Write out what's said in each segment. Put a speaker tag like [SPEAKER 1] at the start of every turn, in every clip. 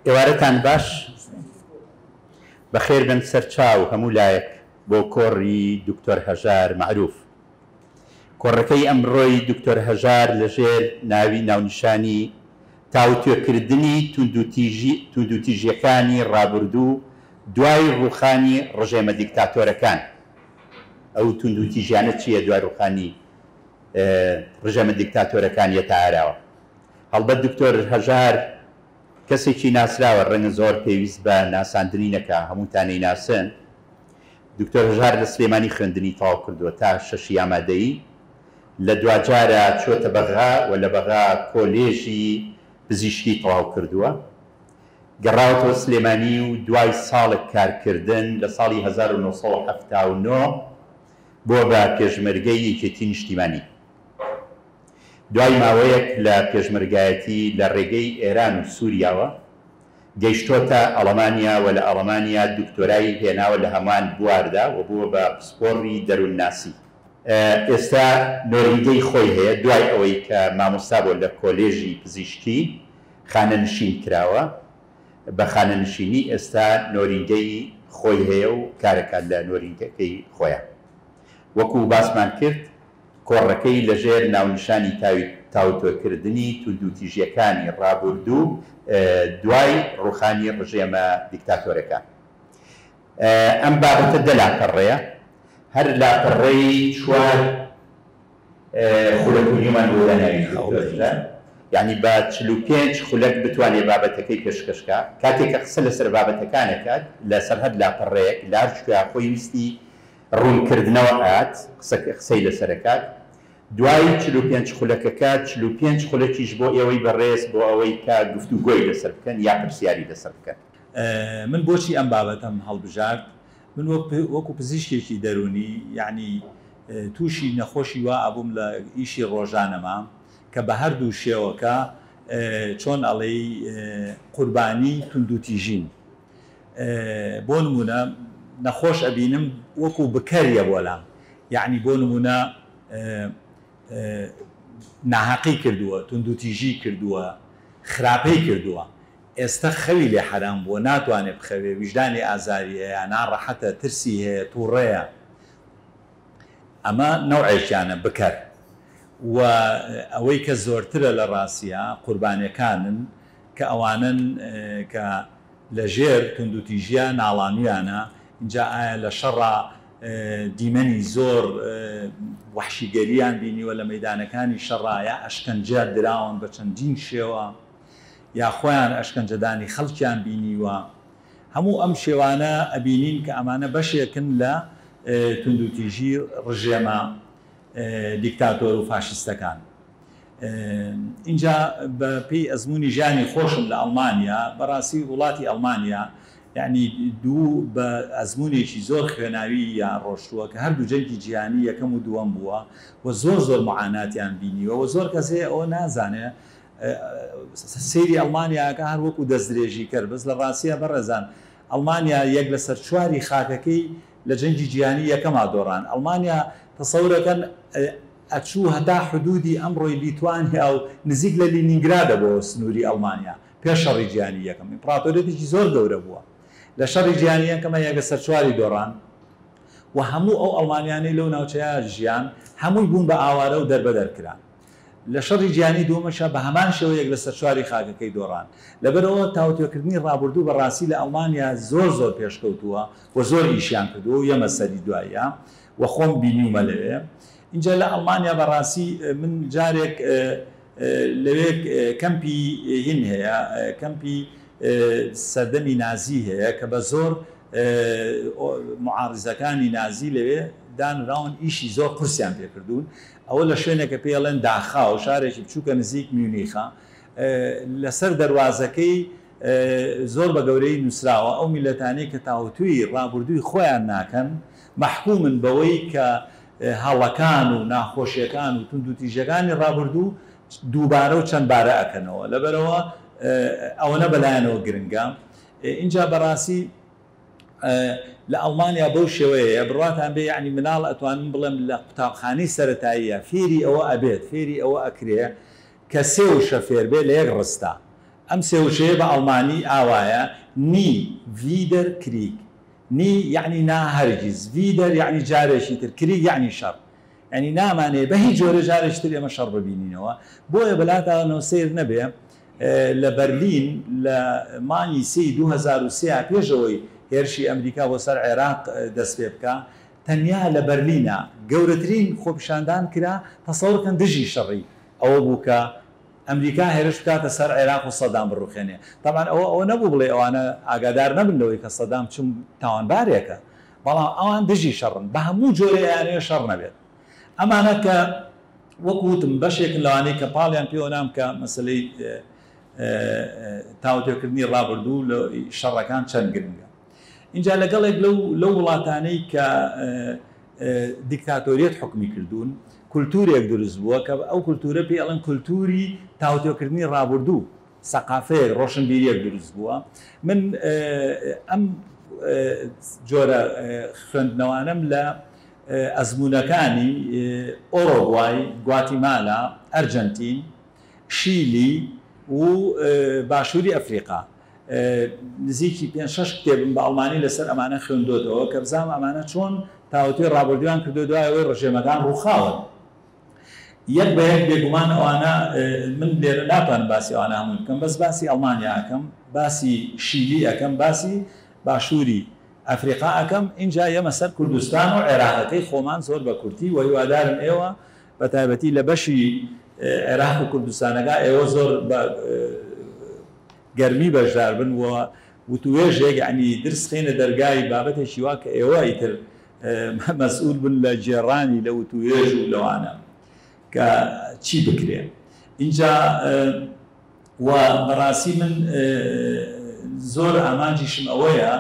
[SPEAKER 1] ئێوارەتان باش، بەخێر بێن سەر چاو هەموو لایەک بۆ کۆڕی دکتۆر هەژار مەعروف. کۆڕەکەی ئەمڕۆی دکتۆر هەژار لە ژێر ناوی ناونیشانی تاوتوێکردنی توندوتیژی توندوتیژیەکانی ڕابوردوو دوای ڕووخانی ڕژێمە دیکتاتۆرەکان. ئەو توندوتیژیانە چییە دوای ڕووخانی ڕژێمە دیکتاتۆرەکان یەتە ئاراوە. هەڵبەت دکتۆر هەژار کەسێکی ناسراوە، ڕەنگە زۆر پێویست بە ناساندنی نەکا، هەمووتان ئەیناسن. دکتۆر هەژار لە سلێمانی خوێندنی تەواو کردووە تا شەشی ئامادەیی، لە دواجارا چووەتە بەغا و لە بەغا کۆلێژی پزیشکی تەواو کردووە. گەڕاوەتەوە سلێمانی و دوای ساڵێک کارکردن لە ساڵی 1979 بووە بە پێشمەرگەی یەکێتی نیشتیمانی. دوای ماوەیەک لە پێشمەرگایەتی لە ڕێگەی ئێران و سوریاوە گەیشتۆتە ئەڵەمانیا و لە ئەڵەمانیا دکتۆرای هێناوە لە هەمان بواردا و بووە بە پسپۆڕی دەروونناسی. ئێستا نۆرینگەی خۆی هەیە، دوای ئەوەی کە مامۆستا بووە لە کۆلێژی پزیشکی خانەنشین کراوە، بە خانەنشینی ئێستا نۆرینگەی خۆی هەیە و کارەکات لە نۆرینگەکەی خۆیان. وەکو باسمان کرد کۆڕەکەی لەژێر ناونیشانی تاوتوێکردنی توندوتیژیەکانی ڕابوردوو دوای ڕوخانی ڕژێمە دیکتاتۆرەکان. ئەم بابەتە دە لاپەڕەیە، هەر لاپەڕەی چوار خولەک و نیومان بۆ داناوی دکتۆر جان، یانی بە 45 خولەک بتوانێ بابەتەکەی پێشکەش کا. کاتێک کە قسە لەسەر بابەتەکان ئەکات لەسەر هەر لاپەڕەیەک لە هەر کوێیا خۆی ویستی ڕوونکردنەوە ئەیات قسەی لەسەر ئەکات دوای 45 خولەکەکە 45 خولەکیش بۆ ئێوەی بەڕێز بۆ ئەوەی کە گفتوگۆی لەسەر بکەن یا پرسیاری لەسەر بکەن.
[SPEAKER 2] من بۆچی ئەم بابەتەم هەڵبژارد؟ من وەکو پزیشکێکی دەروونی یەعنی تووشی نەخۆشی وا ئەبووم لە ئیشی ڕۆژانەما کە بە هەردوو شێوەکە چۆن ئەڵێی قوربانی توندوتیژین. بۆ نموونە نەخۆش ئەبینم وەکو بکەر یە بۆ لام یەعنی بۆ نموونە ناهەقی کردووە توندوتیژی کردووە خراپەی کردووە ئێستە خەوی لێ حەرام بووە ناتوانێ بخەوێ ویژدانی ئازاری هەیە ناڕەحەتە ترسی هەیە توڕەیە ئەمە نەوعێکیانە بکەر و ئەوەی کە زۆرترە لە ڕاستیا قوربانیەکانن کە ئەوانەن کە لە ژێر توندوتیژیا ناڵانویانە، ئینجا ئایا لە شەڕا دیمەنی زۆر وەحشیگەریان بینیوە لە مەیدانەکانی شەڕا یا ئەشکەنجە دراون بە چەندین شێوە یا خۆیان ئەشکەنجەدانی خەڵکیان بینیوە هەموو ئەم شێوانە ئەبینین کە ئەمانە بەشێکن لە توندوتیژی ڕژێمە دیکتاتۆر و فاشیستەکان. ئینجا بە پێی ئەزموونی ژیانی خۆشم لە ئەڵمانیا، بەڕاستی وڵاتی ئەڵمانیا یەعنی دوو بە ئەزموونێکی زۆر خوێناوی یا ڕۆشتووە کە هەردوو جەنگی جیهانی یەکەم و دووەم بووە و زۆر زۆر معاناتیان بینیوە و زۆر کەس هەیە ئەوە نازانێ سەیری ئەڵمانیا ئەکا هەر وەکوو دەستدرێژیکەر بەس لە ڕاستیا بەڕێزان ئەڵمانیا یەک لەسەر چواری خاکەکەی لە جەنگی جیهانی یەکەما دۆڕان ئەڵمانیا تەسەورەکەن ئەچوو هەتا حدوودی ئەمڕۆی لیتوانیا و نزیک لە لینینگرادە بۆ سنووری ئەڵمانیا پێش شەڕی جیهانی یەکەم ئیمپڕاتۆریەتێکی زۆر گەورە بووە لە شەڕی جیهانی یەکەمە یەک لەسەر چواری دۆڕان و هەموو ئەو ئەڵمانیانەی لەو ناوچەیە ژیان هەمووی بوون بە ئاوارە و دەربەدەر کران لە شەڕی جیهانی دووەمەشا بە هەمان شێوە یەک لەسەر چواری خاکەکەی دۆڕان لەبەرئەوە تاوتوێکردنی ڕابوردوو بە ڕاستی لە ئەڵمانیا زۆر زۆر پێشکەوتووە و زۆر ئیشیان کردووە و یەمە سەری دواییە و خۆم بینیومە لەوێ ئینجا لە ئەڵمانیا بەڕاستی من جارێک لەوێ کەمپی هین هەیە کەمپی سەردەمی نازی هەیە کە بە زۆر معارزەکانی نازی لەوێ دانراون ئیشی زۆر قورسیان پێکردوون ئەوە لە شوێنێکە پێڵێن داخاو شارێکی بچووکە نزیک میونیخە لەسەر دەروازەکەی زۆر بە گەورەیی نووسراوە، ئەو میللەتانەی کە تاوتوێی ڕابوردووی خۆیان ناکەن، مەحکوومن بەوەی کە هەڵەکان و ناخۆشیەکان و توندوتیژیەکانی ڕابوردوو دووبارە و چەند بارە ئەکەنەوە. لەبەرئەوە ئەوەنە بەلایانەوە گرنگە. ئینجا بەڕاستی لە ئەڵمانیا بەو شێوەیەیە، بڕواتان بێ یەعنی مناڵ ئەتوانم بڵێم لە قوتابخانەی سەرەتاییە فێری ئەوە ئەبێت، فێری ئەوە ئەکرێ کە سێ وشە فێر بێ لە یەک ڕستە. ئەم سێ وشەیە بە ئەڵمانی ئاوایە، Nie wieder Krieg. Nie یەعنی نا هەرگیز، wieder یەعنی جارێکی تر، Krieg یەعنی شەڕ. یەعنی نامانەوێ بە هیچ جۆرێ جارێکی تر ئێمە شەڕ ببینینەوە. بۆیە بەلاتانەوە سەیر نەبێ لە بەرلین لە مانگی سێی 2003 پێش ئەوەی هێرشی ئەمریکا بۆ سەر عێراق دەست پێ بکا، تەنیا لە بەرلینا گەورەترین خۆپیشاندان کرا، تەسەوڕ کەن دژی شەڕی ئەوە بوو کە ئەمریکا هێرش بکاتە سەر عێراق و سەدام بڕوخێنێ. تەبعەن ئەوە ئەوە نەبوو بڵێ ئەوانە ئاگادار نەبن لەوەی کە سەدام چ تاوانبارێکە، بەڵام ئەوان دژی شەڕن، بە هەموو جۆرێ ئەیانەوێ شەڕ نەبێت. ئەمانە کە وەکو وتم بەشێکن لەوانەی کە پاڵیان پێوە نام کە مەسەلەی تاوتوێکردنی ڕابردوو لە شەڕەکان چەند گرنگە. ئینجا لەگەڵێک لەو لەو وڵاتانەی کە دیکتاتۆریەت حوکمی کردوون کولتوورێک دروست بووە کە ئەو کولتوورە پێی ئەڵێن کولتووری تاوتوێکردنی ڕابردوو، سەقافەیەک، ڕۆشنبیرییەک دروست بووە. من ئەم جۆرە خوێندنەوانەم لە ئەزموونەکانی ئۆرۆگوای، گواتیمالا، ئەرجەنتین، شیلی و باشووری ئەفریقا نزیکی پێنج شەش کتێبم بە ئەڵمانی لەسەر ئەمانە خوێندۆتەوە کە بزانم ئەمانە چۆن تاوتوێی ڕابردوویان کردووە دوای ئەوەی ڕژێمەکان ڕووخاون. یەک بە یەک بێگومان ئەوانە من لێرە ناتوانم باسی ئەوانە هەمووی بکەم، بەس باسی ئەڵمانیا ئەکەم، باسی شیلی ئەکەم، باسی باشووری ئەفریقا ئەکەم، ئینجا یەمە سەر کوردستان و عێراقەکەی خۆمان زۆر بە کورتی و هیوادارم ئێوە بە تایبەتی لە بەشی عێراق و کوردستانەکە ئێوە زۆر بە گەرمی بەشدار بن و وتوێژێک یەعنی درس خەینە دەرگای بابەتێکی وا کە ئێوە ئیتر مەسئول بن لە گێڕانی لە وتوێژ و لەوانە کە چی بکرێ. ئینجا و بەڕاستی من زۆر ئامانجیشم ئەوەیە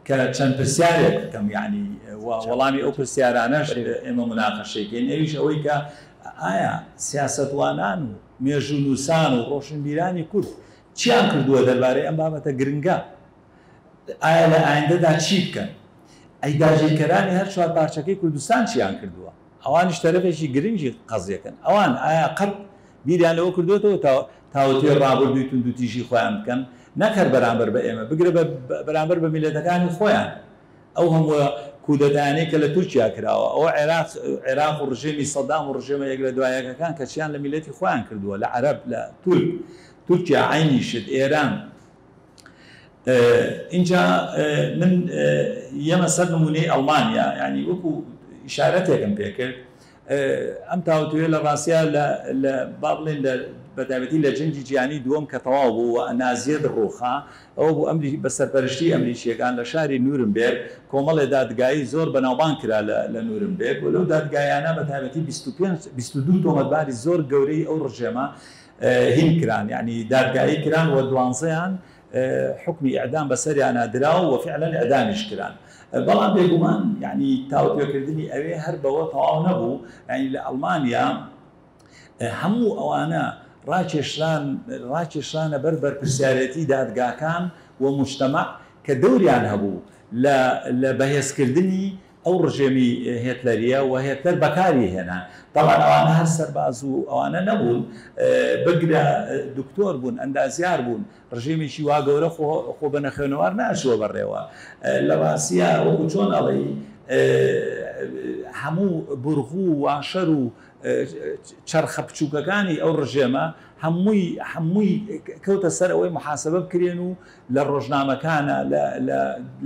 [SPEAKER 2] کە چەند پرسیارێک بکەم یەعنی و وەڵامی ئەو پرسیارانەش ئێمە موناقەشەی کەین، ئەویش ئەوەی کە ئایا سیاسەتوانان و مێژوونووسان و ڕۆشنبیرانی کورد چیان کردووە دەربارەی ئەم بابەتە گرنگە؟ ئایا لە ئایندەدا چی بکەن؟ ئەی داگیرکەرانی هەر چوار پارچەکەی کوردستان چیان کردووە؟ ئەوانیش تەرەفێکی گرنگی قەزیەکەن. ئەوان ئایا قەت بیریان لەوە کردووەتەوە تاوتوێی ڕابردووی توندوتیژی خۆیان بکەن؟ نەک هەر بەرامبەر بە ئێمە، بگرە بەرامبەر بە میللەتەکانی خۆیان. ئەو هەمووە کودەتایانەی کە لە تورکیا کراوە، ئەوە عێراق عێراق و ڕژێمی سەدام و ڕژێمە یەک لە دوا یەکەکان کە چیان لە میللەتی خۆیان کردووە، لە عەرەب، لە تورک، تورکیا عەینی شت، ئێران. ئینجا من یەمە سەر نموونەی ئەڵمانیا، یانی وەکوو ئیشارەتێکم پێ کرد، ئەم تاوتوێ لە ڕاستیا لە لە با بڵێین لە بە تایبەتی لە جەنگی جیهانی دووەم کە تەواو بوو و نازیەت ڕووخا، ئەوە بوو ئەمری بە سەرپەرشتی ئەمریکییەکان لە شاری نورنبێرگ کۆمەڵێ دادگایی زۆر بەناوبانگ کرا لە لە نورنبێرگ و لەو دادگایانە بە تایبەتی 25 22 تۆمەتباری زۆر گەورەی ئەو ڕژێمە هین کران یانی دادگایی کران و دوانزەیان حوکمی ئیعدام بەسەریانا درا و فیعلەن ئیعدامیش کران. بەڵام بێگومان یانی تاوتوێکردنی ئەوێ هەر بەوە تەواو نەبوو، یانی لە ئەڵمانیا هەموو ئەوانە ڕاکێشران ڕاکێشرانە بەر بەرپرسیارێتی دادگاکان و موجتەمەع کە دەوریان هەبوو لە لە بەهێزکردنی ئەو ڕژێمی هێتلەرییە و هێتلەر بەکاری هێنا. تەبعەن ئەوانە هەر سەرباز و ئەوانە نەبوون، بگرە دکتۆر بوون، ئەندازیار بوون. ڕژێمێکی وا گەورە خۆ خۆ بە نەخوێنەوار ناچووە بەڕێوە. لە ڕاستیا وەکوو چۆن ئەڵێی هەموو بورغو و واشەر و چەرخە بچووکەکانی ئەو ڕژێمە هەمووی هەمووی کەوتە سەر ئەوەی موحاسەبە بکرێن و لە ڕۆژنامەکانا لە لە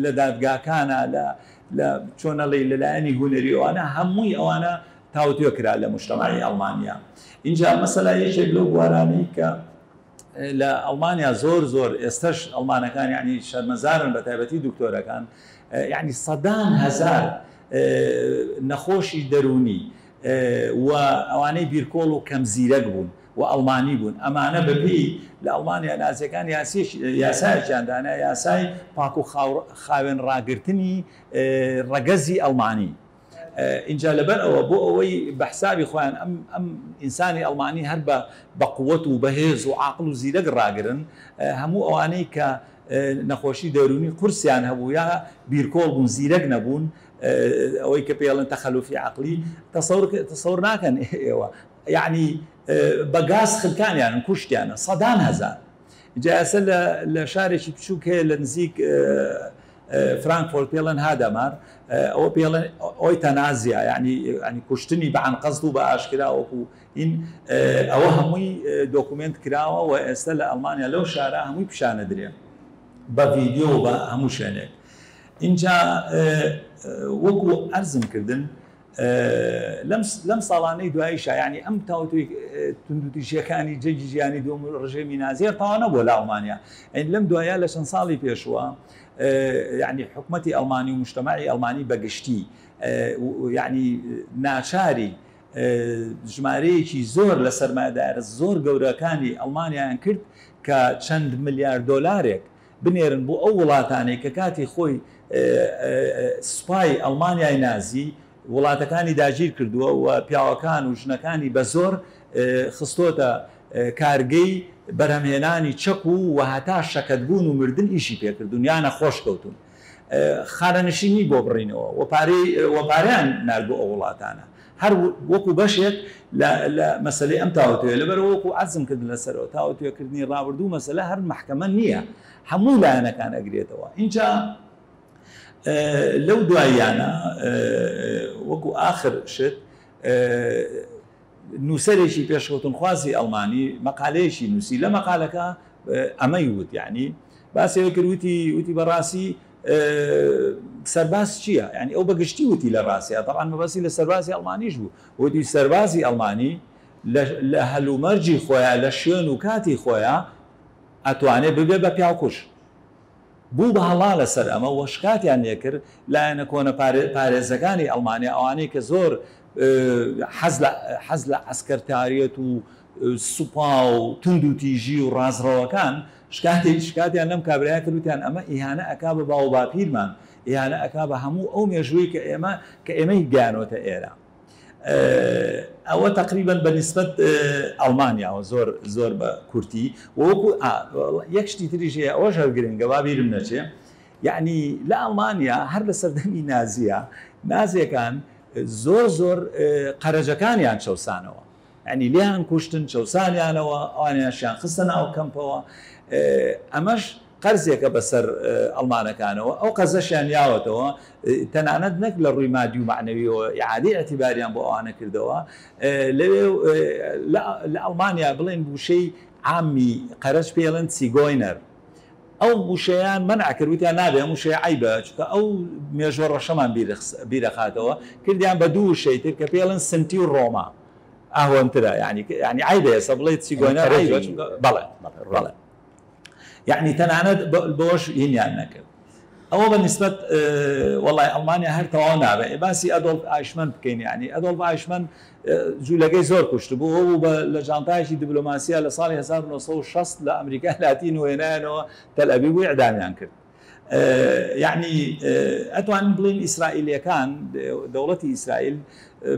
[SPEAKER 2] لە دادگاکانا لە لە چۆن ئەڵێی لە لایەنی هونەری ئەوانە هەمووی ئەوانە تاوتوێ کرا لە موجتەمەعی ئەڵمانیا. ئینجا مەسەلا یەکێک لەو بوارانەی کە لە ئەڵمانیا زۆر زۆر ئێستەش ئەڵمانەکان یانی شەرمەزارن بە تایبەتی دکتۆرەکان یانی سەدان هەزار نەخۆشی دەروونی و ئەوانەی بیرکۆڵ و کەم زیرەک بوون و ئەڵمانی بوون ئەمانە بەپێی لە ئەڵمانیا نازیەکان یاسایەکیان دانا یاسای پاک و خاوێن ڕاگرتنی ڕەگەزی ئەڵمانی ئینجا لەبەر ئەوە بۆ ئەوەی بە حسابی خۆیان ئەم ئەم ئینسانی ئەڵمانی هەر بە بە قوت و بەهێز و عاقڵ و زیرەک ڕاگرن هەموو ئەوانەی کە نەخۆشی دەروونی قورسیان هەبوو یا بیرکۆڵ بوون زیرەک نەبوون ئەوەی کە پێڵێن تەخەلوفی عەقلی تەسەور تەسەور ناکەن ئێوە یەعنی بە گاز خنکانیانن کوشتیانە سەدان هەزار. جا ئێستا لە شارێکی بچووک هەیە لە نزیک فرانکفۆرت پێڵێن هادەمار، ئەوە پێڵێن ئۆیتانازیا، یعنی یعنی کوشتنی بە عەنقەست و بە ئاشکرا وەکو ئین، ئەوە هەمووی document کراوە و ئێستا لە ئەڵمانیا لەو شارە هەمووی پیشانەدرێ بە ڤیدیۆ و بە هەموو شوێنێک. ئینجا وەکو عەرزم کردن لەم ساڵانەی دواییشا یعنی ئەم تاوتوێی توندوتیژیەکانی جەنگی جیهانی دووەم و ڕژێمی نازی هەر تەواو نەبووە لە ئەڵمانیا. یعنی لەم دوایە لە چەند ساڵی پێشووە یعنی حکومەتی ئەڵمانی و مجتەمەعی ئەڵمانی بەگشتی یعنی ناچاری ژمارەیەکی زۆر لە سەرمایەدارە زۆر گەورەکانی ئەڵمانیایان کرد کە چەند ملیار دۆلارێک بنێرن بۆ ئەو وڵاتانەی کە کاتی خۆی سوپای ئەڵمانیای نازی وڵاتەکانی داگیر کردووە و پیاوەکان و ژنەکانی بە زۆر خستۆتە کارگەی بەرهەمهێنانی چەک و و هەتا شەکەتبوون و مردن ئیشی پێکردوون یا نەخۆش کەوتوون خانەنشینی بۆ بڕینەوە و پارەی و پارەیان نارد بۆ ئەو وڵاتانە هەر وەکو بەشێک لە لە مەسەلەی ئەم تاوتوێ لەبەرئەوە وەکو عەرزم کرد لەسەرەوە تاوتوێکردنی ڕابردوو مەسەلە هەر مەحکەمە نییە هەموو لایەنەکان ئەگرێتەوە ئینجا لەو دواییانە وەکو ئاخر شت نووسەرێکی پێشکەوتنخوازی ئەڵمانی مەقالەیەکی نووسی لە مەقالەکە ئەمەی وت یعنی باسی ئەوەی کرد وتی وتی بەڕاستی سەرباز چییە؟ یعنی ئەو بەگشتی وتی لە ڕاستیا تەبعەن مەبەستی لە سەربازی ئەڵمانیش بوو وتی سەربازی ئەڵمانی لە هەلومەرجی خۆیان لە شوێن و کاتی خۆیان ئەتوانێ ببێ بە پیاوکوژ. بوو بە هەڵا لەسەر ئەمە و شکاتیان لێکرد لایەنە کۆنە پارێزەکانی ئەڵمانیا ئەوانەی کە زۆر حەز لە حەز لە عەسکەرتاریەت و سوپا و توندوتیژی و ڕاستڕەوەکان شکاتی شکاتیان لەم کابرایە کرد وتیان ئەمە ئیهانە ئەکا بە باو و باپیرمان ئیهانە ئەکا بە هەموو ئەو مێژووی کە ئێمە کە ئێمەی گەیانۆتە ئێرە. ئەوە تەقریبەن بە نیسبەت ئەڵمانیاوە زۆر زۆر بە کورتی و وەکو یەک شتی تریش هەیە ئەوەش هەر گرنگە با بیرم نەچێ یعنی لە ئەڵمانیا هەر لە سەردەمی نازیە نازیەکان زۆر زۆر قەرەجەکانیان چەوسانەوە یعنی لێیان کوشتن چەوسانیانەوە ئەوانیانشیان خستە ناو کەمپەوە ئەمەش قەرزێکە بەسەر ئەڵمانەکانەوە، ئەو قەرزەشیان یاوەتەوە، تەنانەت نەک لە ڕووی مادی و مەعنەویەوە ئیعادەی ئیعتیباریان بۆ ئەوانە کردەوە. لەوێ لە ئەڵمانیا بڵێن وشەی عامی قەرەج پێی ئەڵێن Zigeuner، ئەو وشەیان مەنع کرد، وتیان نابێ ئەم وشەیە عەیبە، چونکە ئەو مێژووە ڕەشەمان بیرەخاتەوە، کردیان بە دوو وشەی تر کە پێی ئەڵێن سنتی و ڕۆما، ئەهوەنترە، یانی عەیبە ئێستا بڵێیت Zigeuner عەیبە، چونکە بەڵێ بەڵێ. یەعنی تەنانەت بەوەش هینیان نەکرد. ئەوە بە نیسبەت وەڵای ئەڵمانیا هەر تەواو نابێ. باسی ئەدۆڵف ئایشمەن بکەین، یەعنی ئەدۆڵف ئایشمەن جوولەکەی زۆر کوشتبوو، ئەو بوو بە لە جانتایەکی دیبلۆماسییا لە ساڵی 1960 لە ئەمریکای لاتین و هێنایانەوە تەلئەبیب و ئیعدامیان کرد. یەعنی ئەتوانین بڵێین ئیسرائیلییەکان، دەوڵەتی ئیسرائیل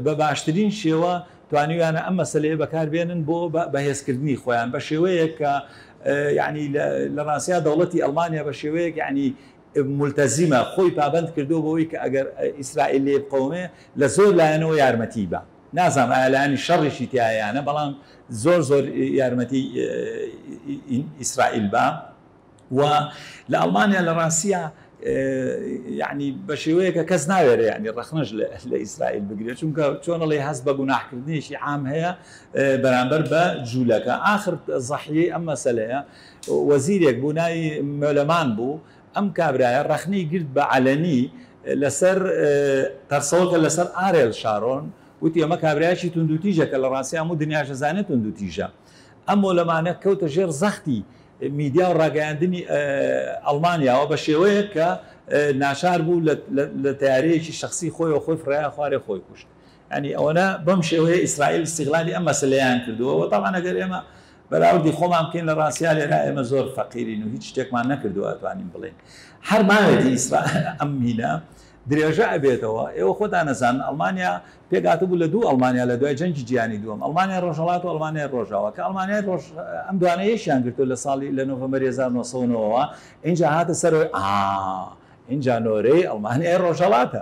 [SPEAKER 2] بە باشترین شێوە توانیویانە ئەم مەسەلەیە بەکار بێنن بۆ بەهێزکردنی خۆیان بە شێوەیەک کە یەعنی لە ڕاستیا دەوڵەتی ئەڵمانیا بە شێوەیەک یەعنی مولتەزیمە خۆی پابەند کردووە بەوەی کە ئەگەر ئیسرائیل لێ بقەومێ لە زۆر لایەنەوە یارمەتی بە نازانم ئایا لایەنی شەڕیشی تیایە یانە بەڵام زۆر زۆر یارمەتی ئیسرائیل بە و لە ئەڵمانیا لە ڕاستیا یعنی بە شێوەیەکە کەس ناوێرێ یعنی ڕەخنەش لە ئیسرائیل بگرێت چونکە چۆنەڵی هەست بە گوناحکردنێکی عام هەیە بەرامبەر بە جوولەکە ئاخر زەحیەی ئەم مەسەلەیە وەزیرێک بوو ناوی مۆلەمان بوو ئەم کابرایە ڕەخنەی گرت بە عەلەنی لەسەر تەرسەوەکە لەسەر ئارێل شارۆن وتی ئەمە کابرایەکی توندوتیژە کە لە ڕاستیا هەموو دنیاش ئەزانێت توندوتیژە ئەم مۆلەمانە کەوتە ژێر زەختی میدیا و ڕاگەیاندنی ئەڵمانیاوە بە شێوەیەک کە ناچار بوو لە تەیارەیەکی شەخسی خۆیەوە خۆی فڕایە خوارێ خۆی کوشت. یانی ئەوەنە بەم شێوەیە ئیسرائیل ئیستیغلالی ئەم مەسەلەیان کردووە و تەبعەن ئەگەر ئێمە بەراوردی خۆمان بکەین لە ڕاستیا لێرە ئێمە زۆر فەقیرین و هیچ شتێکمان نەکردووە ئەتوانین بڵێین هەر ماوێتی ئیسرائیل ئەم هینە درێژە ئەبێتەوە، ئێوە خۆتان ئەزانن ئەڵمانیا پێکهاتبوو لە دوو ئەڵمانیا لە دوای جەنگی جیهانی دووەم، ئەڵمانیای ڕۆژهەڵات و ئەڵمانیای ڕۆژاوا، کە ئەڵمانیای ڕۆژ ئەم دوانە یەکیان گرتووە لە ساڵی لە نۆڤەمبەری 1990 وە ئینجا هاتە سەرەوەی ئا ئینجا نۆرەی ئەڵمانیای ڕۆژهەڵاتە.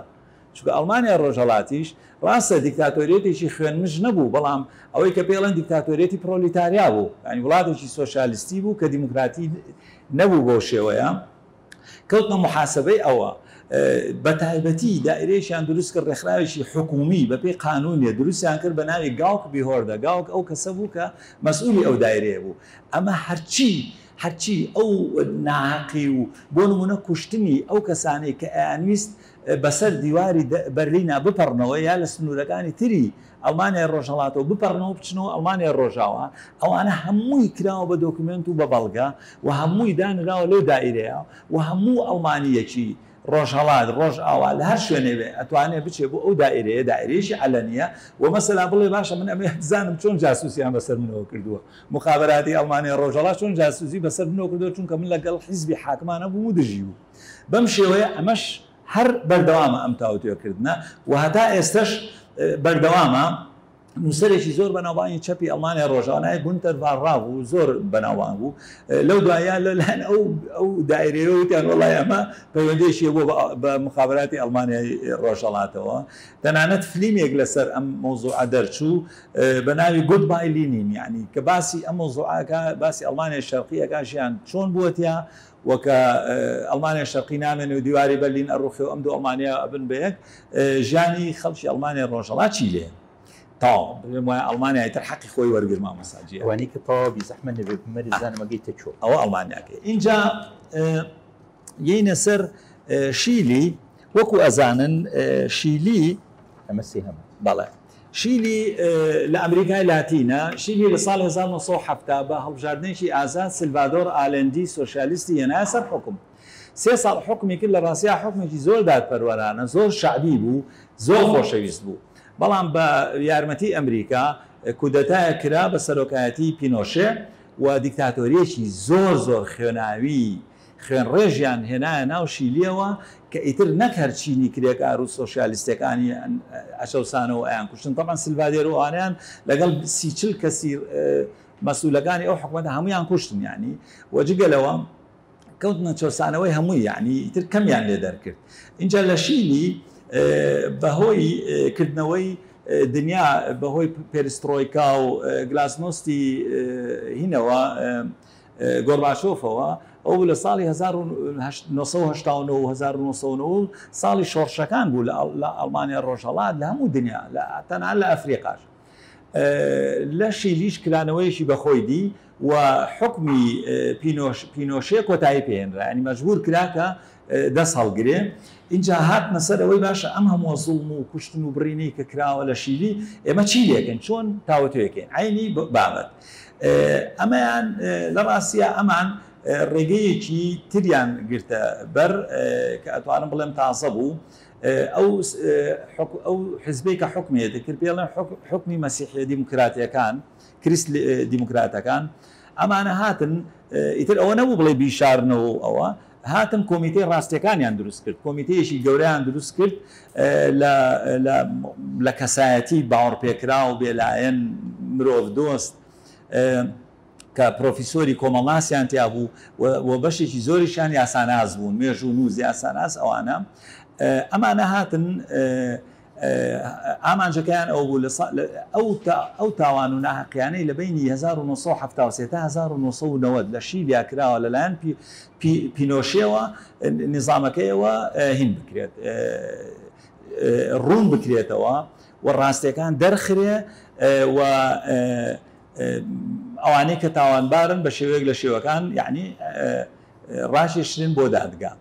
[SPEAKER 2] چونکە ئەڵمانیای ڕۆژهەڵاتیش ڕاستە دیکتاتۆریەتێکی خوێنمژ نەبوو، بەڵام ئەوەی کە پێی ئەڵێن دیکتاتۆریەتی پرۆلیتاریا بوو، یانی وڵاتێکی سۆسیالیستی بوو کە دیموکراتی نەبوو بەو شێوەیە. کەوتنە موحاسەبەی ئەوە. بە تایبەتی دائیرەیەکیان دروست کرد، ڕێکخراوێکی حکوومی بە پێی قانوونێ دروستیان کرد بە ناوی گاوک بیهۆردە، گاوک ئەو کەسە بوو کە مەسئوولی ئەو دایرەیە بوو. ئەمە هەرچی هەرچی ئەو ناهەقی و بۆ نموونە کوشتنی ئەو کەسانەی کە ئەیانویست بەسەر دیواری بەرلینا بپەڕنەوە یا لە سنوورەکانی تری ئەڵمانیای ڕۆژهەڵاتەوە بپەڕنەوە بچنەوە ئەڵمانیای ڕۆژاوا، ئەوانە هەمووی کراوە بە دۆکومێنت و بە بەڵگە و هەمووی دانراوە لەو دائیرەیە و هەموو ئەڵمانییەکی ڕۆژهەڵات، ڕۆژئاوا لە هەر شوێنێ بێ ئەتوانێ بچێ بۆ ئەو دائیرەیە، دائیرەیەکی عەلەنییە و مەسەلا بڵێ باشە من ئەمەوێ بزانم چۆن جاسووسیان بەسەر منەوە کردووە، موخابەراتی ئەڵمانیای ڕۆژهەڵات چۆن جاسووسی بەسەر منەوە کردووە چونکە من لەگەڵ حیزبی حاکما نەبووم و دژی بووم. بەم شێوەیە ئەمەش هەر بەردەوامە ئەم تاوتوێکردنە و هەتا ئێستەش بەردەوامە. نووسەرێکی زۆر بەناوبانگی چەپی ئەڵمانیای ڕۆژاوا ناوی گونتەر ڤارڕا بوو، زۆر بەناوبانگ بوو. لەو دوایە لەلایەن ئەو ئەو دایرەیەوە وتیان وەڵای ئەمە پەیوەندییەکی هەبووە بە موخابەراتی ئەڵمانیای ڕۆژهەڵاتەوە. تەنانەت فلیمێک لەسەر ئەم مەوزوعە دەرچوو بە ناوی Goodbye Lenin، یانی کە باسی ئەم مەوزوعە ئەکا، باسی ئەڵمانیای شەرقی ئەکا، ژیان چۆن بووە تیا و کە ئەڵمانیای شەرقی نامێنێ و دیواری بەرلین ئەڕوخێ و ئەم دوو ئەڵمانیا ئەبن بە یەک، ژیانی خەڵکی ئەڵمانیای ڕۆژهەڵات چی لێ تەواو پێم وایە ئەڵمانیا ئیتر حەقی خۆی وەرگر مامۆستا جیە.
[SPEAKER 1] ئەوانەی کە تەواو بی زەحمەت نەبێ بمەرێ بزانم ئەگەیتە کوێ.
[SPEAKER 2] ئەوە ئەڵمانیاکەی. ئینجا یەینە سەر شیلی، وەکو ئەزانن شیلی.
[SPEAKER 1] ئەمە سێهەمە.
[SPEAKER 2] بەڵێ. شیلی لە ئەمریکای لاتینە. شیلی لە ساڵی 1970 بە هەڵبژاردنێکی ئازاد سلڤادۆر ئالێندی سۆسیالیستی هێنایە سەر حوکم. سێ ساڵ حوکمی کرد، لە ڕاستیا حوکمێکی زۆر دادپەروەرانە، زۆر شەعبی بوو، زۆر خۆشەویست بوو. بەڵام بە یارمەتی ئەمریکا کودەتایەک کرا بە سەرۆکایەتی پینۆشێ و دیکتاتۆرییەکی زۆر زۆر خوێناوی خوێنڕێژیان هێنایە ناو شیلییەوە کە ئیتر نەک هەر چینی کرێکار و سۆشیالیستەکانی ئەچەوسانەوە و ئەیانکوشتن، تەبعەن سلڤادێر و ئەوانەیان لەگەڵ 30 40 کەسی مەسئولەکانی ئەو حکومەتە هەموویان کوشتن یانی و جگە لەوە کەوتنە چەوسانەوەی هەمووی یانی ئیتر کەمیان لێ دەرکرد. ئینجا لە شیلی بەهۆی کردنەوەی دنیا بەهۆی پێرسترۆیکا و گلاسنۆستی هینەوە گۆرباچۆفەوە، ئەوە بوو لە ساڵی 1989 و 1990 ساڵی شۆڕشەکان بوو لە ئەڵمانیا ڕۆژهەڵات لە هەموو دنیا تەنانەت لە ئەفریقاش. لە شیلیش کرانەوەیەکی بەخۆی دی و حوکمی پینۆشێ کۆتایی پێهێنرا، یانی مەجبوور کرا کە دەست هەڵگرێ. ئینجا هاتنە سەر ئەوەی باشە ئەم هەمووە زوڵم و کوشتن و بڕینەی کە کراوە لە شیلی ئێمە چی لێکەین، چۆن تاوتوێ کەین؟ عەینی بابەت ئەمەیان لە ڕاستیا ئەمان ڕێگەیەکی تریان گرتە بەر کە ئەتوانم بڵێم تازە بوو. ئەو ئەو حزبەی کە حوکمی دەکرد پێی ئەڵێن حوکمی مەسیحیە دیموکراتیەکان، کریست دیموکراتەکان، ئەمانە هاتن ئیتر ئەوە نەبوو بڵێ بیشارنەوە و ئەوە هاتن کۆمیتەی ڕاستیەکانیان دروست کرد، کۆمیتەیەکی گەورەیان دروست کرد لە کەسایەتی باوەڕپێکراو، بێلایەن، مرۆڤدۆست، کە پرۆفیسۆری کۆمەڵناسیان تیا بوو و بەشێکی زۆریشیان یاساناس بوون، مێژوونووس، یاساناس ئەوانە. ئەمانە هاتن ئامانجەکەیان ئەوە بوو ئەو تاوان و ناهەقیانەی لە بەینی 1973 تا 1990 لە شیلیا کراوە لەلایەن پینۆشێوە نیزامەکەیەوە هین بکرێت، ڕوون بکرێتەوە و ڕاستیەکان دەرخرێ و ئەوانەی کە تاوانبارن بە شێوەیەک لە شێوەکان یعنی ڕاکێشرێن بۆ دادگا.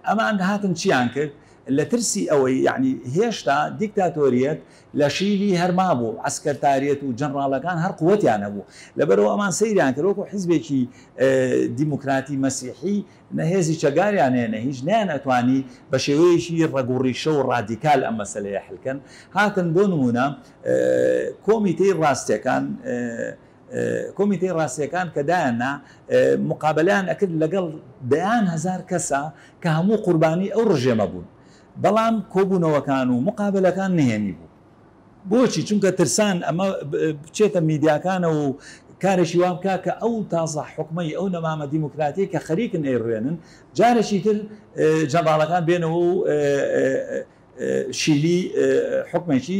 [SPEAKER 2] ئەمان هاتن چیان کرد؟ لە ترسی ئەوەی یعنی هێشتا دیکتاتۆریەت لە شیلی هەر مابوو، عەسکەرتاریەت و جەنڕاڵەکان هەر قوەتیان هەبوو. لەبەرئەوە ئەمان سەیریان کرد وەکو حیزبێکی دیموکراتی مەسیحی نە هێزی چەکداریان هەیە نە هیچ، نەیانئەتوانی بە شێوەیەکی ڕەگ و ڕیشە و ڕادیکال ئەم مەسەلەیە حل کەن. هاتن بۆ نموونە کۆمیتەی ڕاستیەکان، کۆمیتەی ڕاستیەکان کە دایاننا مقابەلەیان ئەکرد لەگەڵ دەیان هەزار کەسا کە هەموو قوربانی ئەو ڕژێمە بوون، بەڵام کۆبوونەوەکان و مقابەلەکان نهێنی بوو. بۆچی؟ چونکە ترسان ئەمە بچێتە میدیاکانەوە و کارێکی وا بکا کە ئەو تازە حوکمەی ئەو نەمامە دیموکراتیەی کە خەریکن ئەیڕوێنن جارێکی تر جەنڕاڵەکان بێنەوە و شیلی حوکمێکی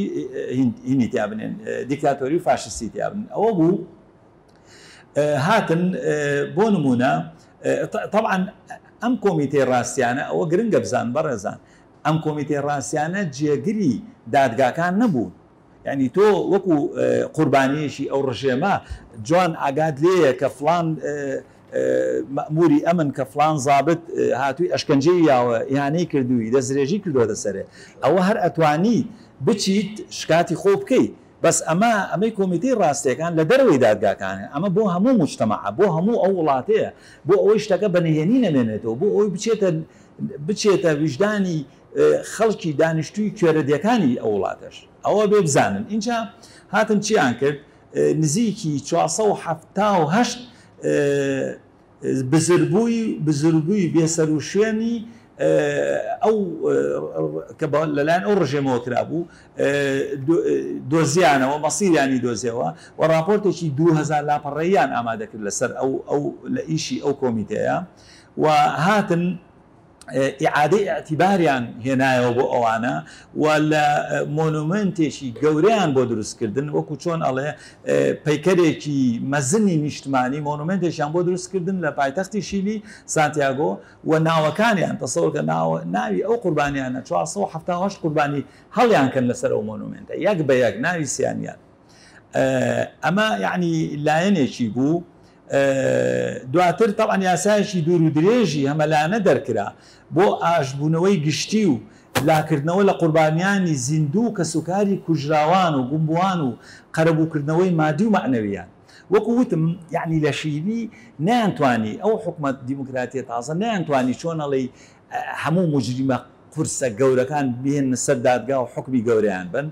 [SPEAKER 2] هینی تیا بنێن، دیکتاتۆری و فاشیستی تیا بنێن. ئەوە بوو هاتن بۆ نمونە تەبعەن ئەم کۆمیتەی ڕاستیانە، ئەوە گرنگە بزان بەڕێزان، ئەم کۆمیتەی ڕاستیانە جێگری دادگاکان نەبوون. یانی تۆ وەکو قوربانییەکی ئەو ڕژێمە جوان ئاگات لێیە کە فڵان مەئموری ئەمن کە فڵان زابت هاتووی ئەشکەنجەی یاوە، ئیهانەی کردووی، دەستدرێژی کردووەتە سەرێ، ئەوە هەر ئەتوانی بچیت شکاتی خۆ بکەی. بەس ئەمە ئەمەی کۆمیتەی ڕاستیەکان لە دەرەوەی دادگاکانە، ئەمە بۆ هەموو موجتەمەعە، بۆ هەموو ئەو وڵاتەیە، بۆ ئەوەی شتەکە بە نهێنی نەمێنێتەوە، بۆ ئەوەی بچێتە بچێتە ویژدانی خەڵکی دانیشتووی کوێرەدێکانی ئەو وڵاتەش ئەوە بێ بزانن. ئینجا هاتن چیان کرد؟ نزیکی 478 بزربووی بزربووی بێسەروشوێنی ئەو کە لەلایەن ئەو ڕژێمەوە کرابوو دۆزیانەوە، مەسیریانی دۆزیەوە و ڕاپۆرتێکی 2000 لاپەڕەییان ئامادە کرد لەسەر ئەو ئەو لە ئیشی ئەو کۆمیتەیە و هاتن ئیعادەی ئیعتیباریان هێنایەوە بۆ ئەوانە و لە مۆنومێنتێکی گەورەیان بۆ دروست کردن، وەکو چۆن ئەڵێ پەیکەرێکی مەزنی نیشتمانی مۆنومێنتێکیان بۆ دروست کردن لە پایتەختی شیلی سانتیاگۆ و ناوەکانیان تەسەوەکە ناوی ئەو قوربانیانە 478 قوربانی هەڵیان کەن لەسەر ئەو مۆنومێنتە یەک بە یەک ناوی سیانیان. ئەمە یەعنی لایەنێکی بوو. دواتر تەبعەن یاسایەکی دوور و درێژی هەمەلایەنە دەرکرا بۆ ئاشتبوونەوەی گشتی و لاکردنەوە لە قوربانیانی زیندوو و کەسوکاری کوژراوان و گومبووان و قەرەبووکردنەوەی مادی و مەعنەوییان. وەکو وتم یەعنی لە شیلی نەیانتوانی ئەو حکومەت دیموکراتیە تازە نەیانتوانی چۆن ئەڵێی هەموو موجریمە قورسە گەورەکان بهێننە سەر دادگا و حوکمی گەورەیان بەن